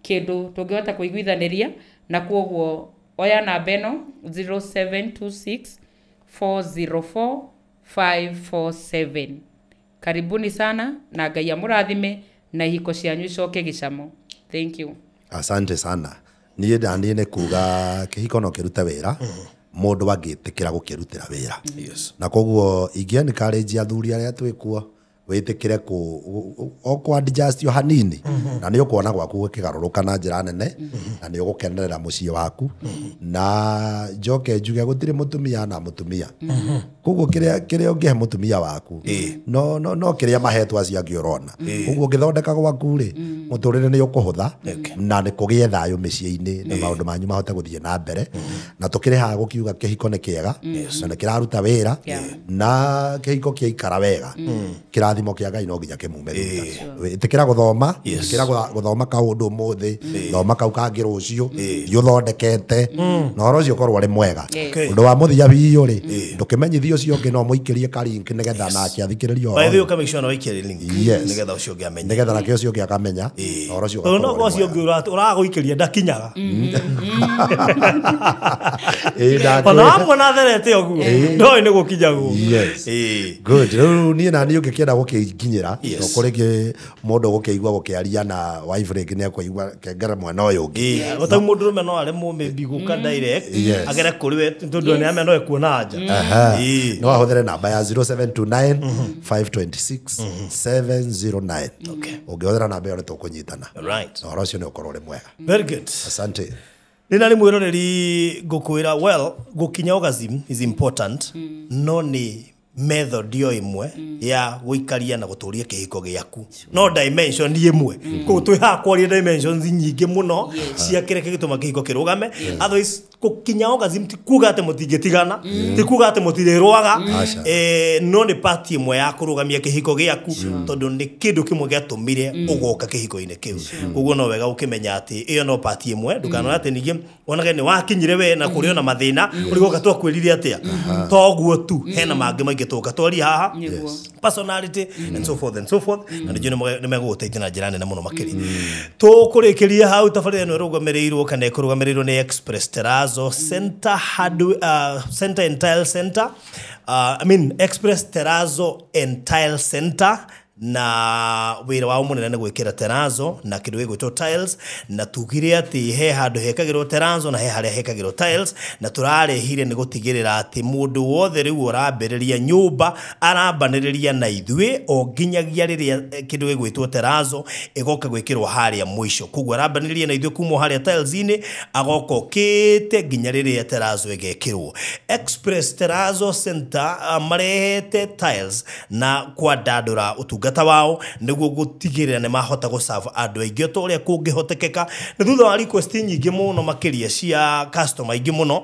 kĩndũ tũngĩhota kũiguithanĩria. Na koguo oya namba ĩno 0726 404 547. Karibuni sana na Ngai amũrathime na ihiko cianyu icoke gĩcamo. Thank you. Asante sana. Niĩ ndaniĩ nĩ kuga kĩhiko no kĩrute wĩra mũndũ angĩtĩkĩra gũkĩrutĩra wĩra. Na koguo ingĩ encourage athuri arĩa twĩkuo wĩtĩkĩre o kũ adjust o hanini na nĩ ũkuona gwaku gũkĩgarũrũka na njĩra nene na nĩ ũgũkenerera mũciĩ waku. Na njoke njuge gũtirĩ mũtumia na mũtumia, koguo kĩrĩa ũngĩhe mũtumia waku no no no kĩrĩa mahetwo acio angĩ ũrona. Koguo ũngĩthondeka gwaku rĩ, mũtũrĩre nĩ ũkũhũtha na nĩ kũgĩe thayũ mĩciĩ-inĩ na maũndũ manyu mahote gũthiĩ na mbere. Na tũkĩrĩ haha gũkiuga kĩhiko nĩ kĩega na nĩ kĩraruta wĩra, na kĩhiko kĩaikara wega kĩrathimo kĩa Ngai no nginya kĩmume thutha. Ĩtĩkĩra gũthoma, ĩtĩkĩra gũthoma kaũndũ ũmũthĩ, thoma kau kangĩ rũciũ, thiĩ ũthondekete na ũhoro ũcio ũkorwo ũrĩ mwega. Ũndũ wa mũthia biũ rĩ, ndũkĩmenyithie ũcio ũngĩ no mũikĩrie ka link nĩgetha nake athikĩrĩrie By the way, ũhoro. ũka make sure no waikie link nĩgetha ũcio ũngĩ amenye. Nĩgetha nake ũcio ũngĩ akamenya na ũhoro ũcio Tondũ no ũgakorwo ũcio ũrĩ ũngĩ ũragũikĩria ndakinyaga. mwega. Ona wamuona atherete ũguo ndoĩ nĩ gũkinyagwo. Yes. Good. Rĩu niĩ na niĩ ũngĩkĩenda gũkĩnginyĩra, Yes. to kũrĩ kĩ mũndũ gũkĩigua gũkĩaria na wife rĩngĩ nĩ ekũigua kengere mwena ũyũ ũngĩ. Gũtau mũndũ rũme no aremwo maybe gũka direct Yes. Agere kũrĩ we tondũ nĩ amenya no ekuona nja. Aha. No ahũthĩre namba ya 0729 526 709. Ũngĩhũthĩra namba ĩyo nĩ tũkũnyitana. Right. Na ũhoro ũcio nĩ ũkorwo ũrĩ mwega. Very good. Asante. Nĩ narĩ mwĩroreri ngũkwĩra, well, gũkinya orgasm is important, no nĩ method yo ĩmwe ya gũikaria na gũtũria kĩhiko gĩaku, no dimension ĩmwe. Koguo twĩ haha kwaria dimensions nyingĩ mũno cia kĩrĩa kĩgĩtũma kĩhiko kĩrũgame. Otherwise gũkinya orgasm ti kuga atĩ mũtingĩtigana, ti kuga atĩ mũtirĩrũaga, Aca. no nĩ part ĩmwe ya kũrũgamia kĩhiko gĩaku, tondũ nĩ kĩndũ kĩmwe gĩatũmire ũgoka kĩhiko-inĩ kĩu. Koguo no wega ũkĩmenya atĩ ĩyo no part ĩmwe, ndũkanone atĩ ningĩ wonage nĩ wakinyire we na kũrĩ ona mathĩna ũrigoka twakwĩrire atĩa toguo tu, hena mangĩ maingĩ tũka twaria haha. Nĩguo. Personality and so forth and so forth, na nĩnjũĩ nĩ megũgũteithia na njĩra nene mũno makĩria. Tũkũrĩkĩria hau. Tabarĩra ĩno ĩrũgamĩrĩirwo kana ĩkũrũgamĩrĩirwo nĩ Express Terrazzo Center Hardware, Center and Tile Center, I mean Express Terrazzo and Tile Center, na wĩra wao mũnene nĩ gwĩkĩra terrazzo na kĩndũ gĩgwĩtwo tiles. Na tugire atĩ he handũ hekagĩrwo terrazzo na he harĩa hekagĩrwo tiles, na tũrarehire nĩ gũtigĩrĩra atĩ mũndũ wothe rĩu ũrambĩrĩria nyũmba arambanĩrĩria na ithuĩ o nginyagia rĩrĩa kĩndũ gĩgwĩtwo terrazzo ĩgoka gwĩkĩrwo harĩa mũico. Koguo arambanĩrĩria na ithuĩ kuma o harĩa tiles-inĩ agoka okĩte nginya rĩrĩa terrazzo ĩgekĩrwo. Express Terrazzo Center marehete tiles na kwandandũra ũtungata wao nĩguo gũtigĩrĩra nĩ mahota gũserve andũ aingĩ o ta ũrĩa kũngĩhotekeka, nĩ thutha wa request nyingĩ mũno makĩria cia customer aingĩ mũno,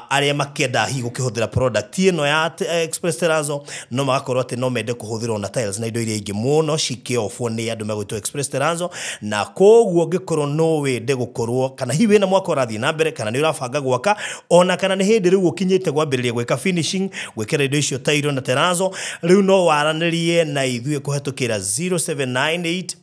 arĩa makĩenda hihi gũkĩhũthĩra product ĩno ya Express Terrazzo, no magakorwo atĩ no mende kũhũthĩrwo na tiles na indo iria ingĩ mũno cikĩofwo nĩ andũ megwĩtwo Express Terrazzo. Na koguo ũngĩkorwo no wende gũkorwo kana hihi wĩna mwaka ũrathiĩ na mbere, kana nĩ ũrabanga gwaka, ona kana nĩ hĩndĩ rĩu ũkinyĩte kwambĩrĩria gwĩka finishing, gwĩkĩra indo icio tairo na terrazzo, rĩu no waranĩrie na ithuĩ kũhetũkĩra 0798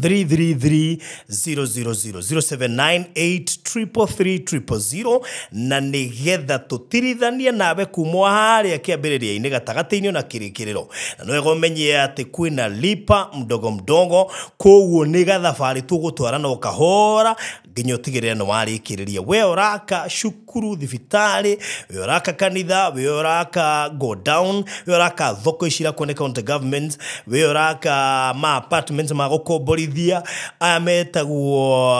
333 000, 0798 333 000, na nĩgetha tũtirithanie nawe kuma harĩa kĩambĩrĩria-inĩ, gatagatĩ-inĩ na kĩrĩkĩrĩro. Na nĩ wega ũmenye atĩ kwĩna lipa mdogo mdogo, koguo nĩ gathabarĩ tũgũtwara no kahora nginya ũtigĩrĩre nĩ warĩkĩrĩria. We ũraka cukuru, thibitarĩ, we ũraka kanitha, we ũraka go down, we ũraka thoko ici irakwo nĩ county government, we ũraka ma apartments ma gũkomborithia, aya metagwo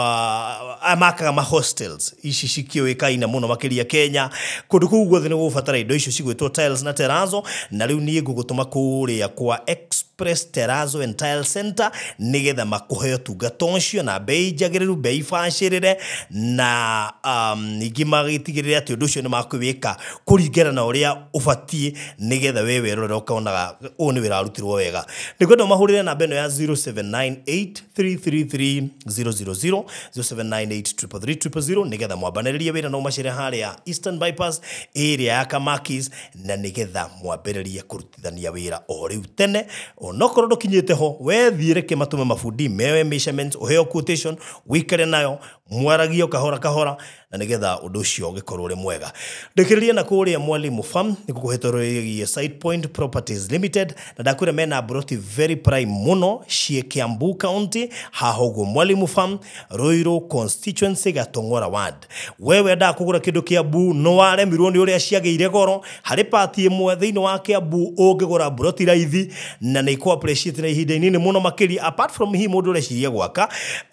aya makaga ma hostels ici cikĩũĩkaine mũno makĩria Kenya, kũndũ kũu guothe nĩ gũgũbatara indo icio cigwĩtwo tiles na terrazzo. Na rĩu niĩ ngũgũtũma kũrĩa kwa Express Terrazzo and Tile Center nĩgetha makũhe ũtungata ũcio na bei njagĩrĩru, bei bacĩrĩre, na ningĩ magĩtigĩrĩre atĩ ũndũ ũcio nĩ makwĩwĩka kũringana na ũrĩa ũbatiĩ, nĩgetha we werorera ũkonaga ũyũ nĩ wĩra warutirwo wega. Nĩ kwenda ũmahũrĩre namba ĩno ya 0798 333 000, 0798 333 000, nĩgetha mwambanĩrĩrie wĩra na ũmacĩre harĩa Eastern Bypass area ya Kamakis, na nĩgetha mwambĩrĩrie kũrutithania wĩra o rĩu tene. Onokorwo ndũkinyĩte ho, wethiĩ reke matũme mabundi mewe measurements, ũheo quotation, wĩikare nayo, mwaragie o kahora kahora. na nĩgetha ũndũ ũcio ũgĩkorwo ũrĩ mwega. Ndĩkĩrĩrie na kũrĩa Mwalimu Farm nĩ gũkũhetũrĩrie Site Point Properties Limited, na ndakwĩra mena broti very prime mũno ciĩ Kiambu County, haha ũguo Mwalimu Farm, Ruiru Constituency, Gatong'ora Ward. We wendaga kũgũra kĩndũ Kiambu no waremirwo nĩ ũrĩa ciagĩire goro, harĩ pati ĩmwe thĩinĩ wa Kiambu ũngĩgũra broti raithi na nĩ ikũ appreciate na ihinda inini mũno makĩria, apart from hi mũndũ ũreciria gwaka,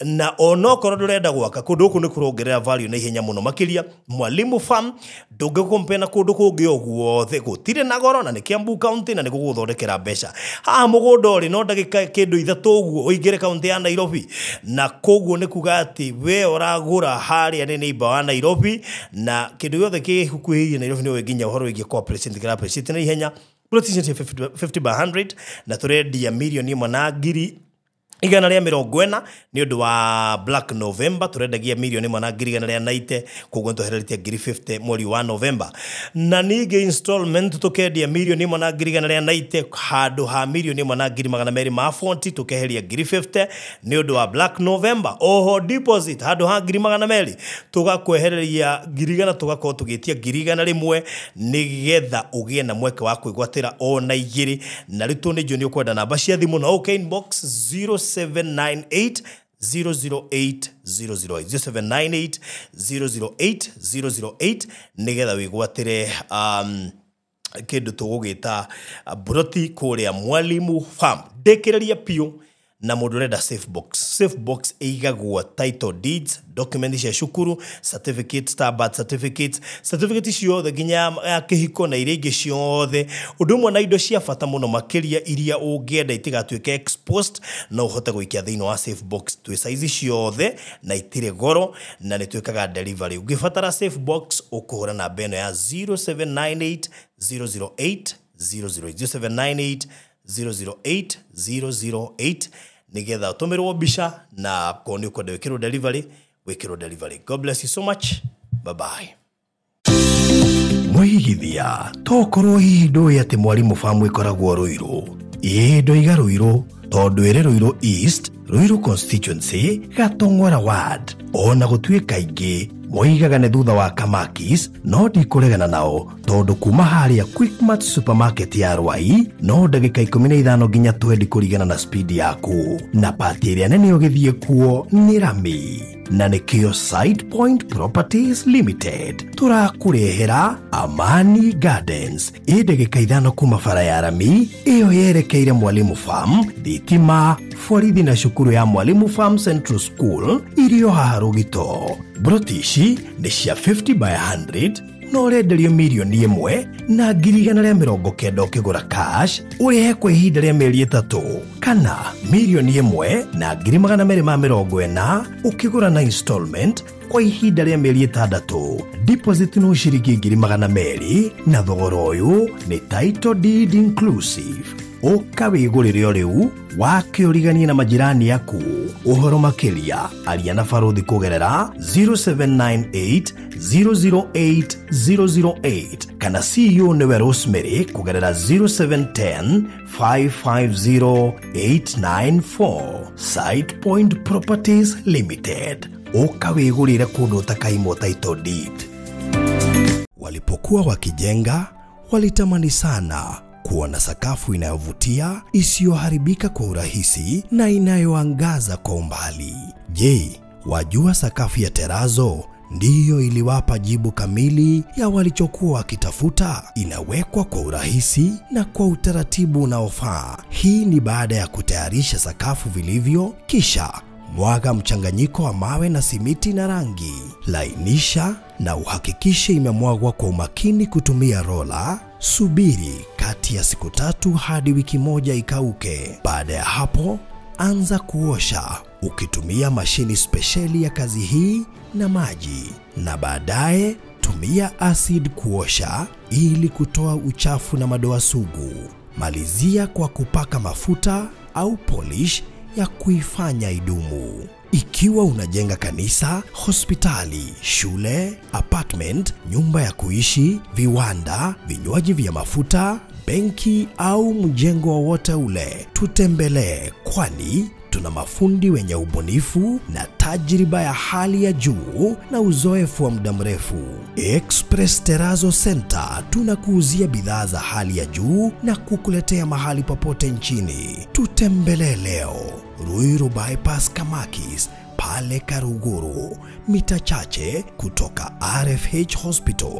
na onokorwo ndũrenda gwaka kũndũ gũkũ nĩ kũrongerera value na ihenya mũno makĩria. Mwalimu Farm ndũngĩkũmpea na kũndũ kũngĩ o guothe, gũtirĩ na goro na nĩ Kiambu County na nĩ gũgũthondekera mbeca. Haha mũgũnda ũrĩ no ndagĩka kĩndũ 3 ũguo ũingĩre kaunti ya Nairobi, na koguo nĩ kuga atĩ we ũragũra harĩa nĩ neighbor wa Nairobi, na kĩndũ gĩothe kĩhukuhĩirie Nairobi nĩ ũĩ nginya ũhoro wĩgiĩ cooperation kĩra appreciate na ihenya. Plot icio nĩ 50 by 100 na tũrendia 1,140,000 nĩ ũndũ wa Black November, tũrendagia 1,190,000, koguo nĩtweheretie 50,000 mweri wa November. Na ningĩ installment tũkendia 1,190,000 handũ ha 1,240,000, tũkeheria 50,000 nĩ ũndũ wa Black November. Oho deposit handũ ha 200,000 tũgakwehereria 100,000, tũgakorwo tũgĩtia 101,000 nĩgetha ũgĩe na mweke wa kwĩgwatĩra ona 2. Na rĩu tũ nĩ njũĩ nĩ ũkwenda namba cia thimũ, na ũke inbox 0798 008 008 0798 008 008 nĩgetha wĩgwatĩre kĩndũ tũgũgĩta broti kũrĩa Mwalimu Farm. Ndĩkĩrĩria piũ na mũndũ ũrenda safe box. Safe box ĩigagwo title deeds, document cia cukuru, certificates, ta birth certificates, certificate ciothe nginya ya kĩhiko na iria ingĩ ciothe, ũndũ ũmwe na indo cia bata mũno makĩria iria ũngĩenda itigatuĩke exposed, no ũhote gũikia thĩinĩ wa safe box. Twĩ size ciothe na itirĩ goro, na nĩ twĩkaga delivery. Ũngĩbatara safe box ũkũhũra namba ĩno ya 0798 008 008 0798 008 008 nĩgetha ũtũmĩrwo mbica, na korwo nĩ ũkwenda wĩkĩrwo delivery, wĩkĩrwo delivery. God bless you so much. Bye bye. Mwĩigithia tokorwo hihi ndũĩ atĩ Mwalimu Farm ĩkoragwo Ruiru. Ĩĩ ndoiga Ruiru tondũ ĩrĩ Ruiru East, Ruiru Constituency, Gatong'ora Ward. Ona gũtuĩka aingĩ moigaga nĩ thutha wa Kamakis, no ndikũregana nao tondũ kuma harĩa Quickmart supermarket ya Rwai no ndagĩka 15 nginya 20 kũringana na speed yaku, na pati ĩrĩa nene ũgĩthiĩ kuo nĩ rami, na nĩkĩo Site Point Properties Limited tũrakũrehera Amani Gardens ĩ ndagĩka 5 kuma bara ya rami ĩyo yerekeire Mwalimu Farm, thitima, borithi na cukuru ya Mwalimu Farm Central School irio haha Rũgito. Broti ici nĩ cia 50 by 100 no ũrenderio 1,190,000 ũkĩgũra cash, ũrĩhe kwa ihinda rĩa mĩeri 3, kana 1,240,000 ũkĩgũra na installment kwa ihinda rĩa mĩeri 6. Deposit no ciringi 200,000, na thogora ũyũ nĩ title deed inclusive. Ũka wĩgũrĩre o rĩu wakĩũriganie na majirani aku. Ũhoro makĩria aria na Baruthi kũgerera 0798 008 008 kana CEO nĩwe Rosemary kũgerera 0710 550 894. Site Point Properties Limited, ũka wĩgũrĩre kũndũ ũtakaimwo title deed. Walipokuwa wakijenga walitamani sana kuwa na sakafu inayovutia, isiyoharibika kwa urahisi na inayoangaza kwa umbali. Je, wajua sakafu ya terazo ndiyo iliwapa jibu kamili ya walichokuwa wakitafuta? Inawekwa kwa urahisi na kwa utaratibu unaofaa. Hii ni baada ya kutayarisha sakafu vilivyo, kisha mwaga mchanganyiko wa mawe na simiti na rangi. Lainisha na uhakikishe imemwagwa kwa umakini kutumia rola. Subiri kati ya siku 3 hadi wiki 1 ikauke. Baada ya hapo, anza kuosha ukitumia mashini spesheli ya kazi hii na maji, na baadaye tumia acid kuosha ili kutoa uchafu na madoa sugu. Malizia kwa kupaka mafuta au polish ya kuifanya idumu. Ikiwa unajenga kanisa, hospitali, shule, apartment, nyumba ya kuishi, viwanda, vinywaji vya mafuta, benki au mjengo wowote ule, tutembelee, kwani Tuna mafundi wenye ubunifu na tajriba ya hali ya juu na uzoefu wa muda mrefu. Express Terazo Center tunakuuzia bidhaa za hali ya juu na kukuletea mahali popote nchini. Tutembelee leo Ruiru Bypass Kamakis pale Karuguru, mita chache kutoka RFH Hospital.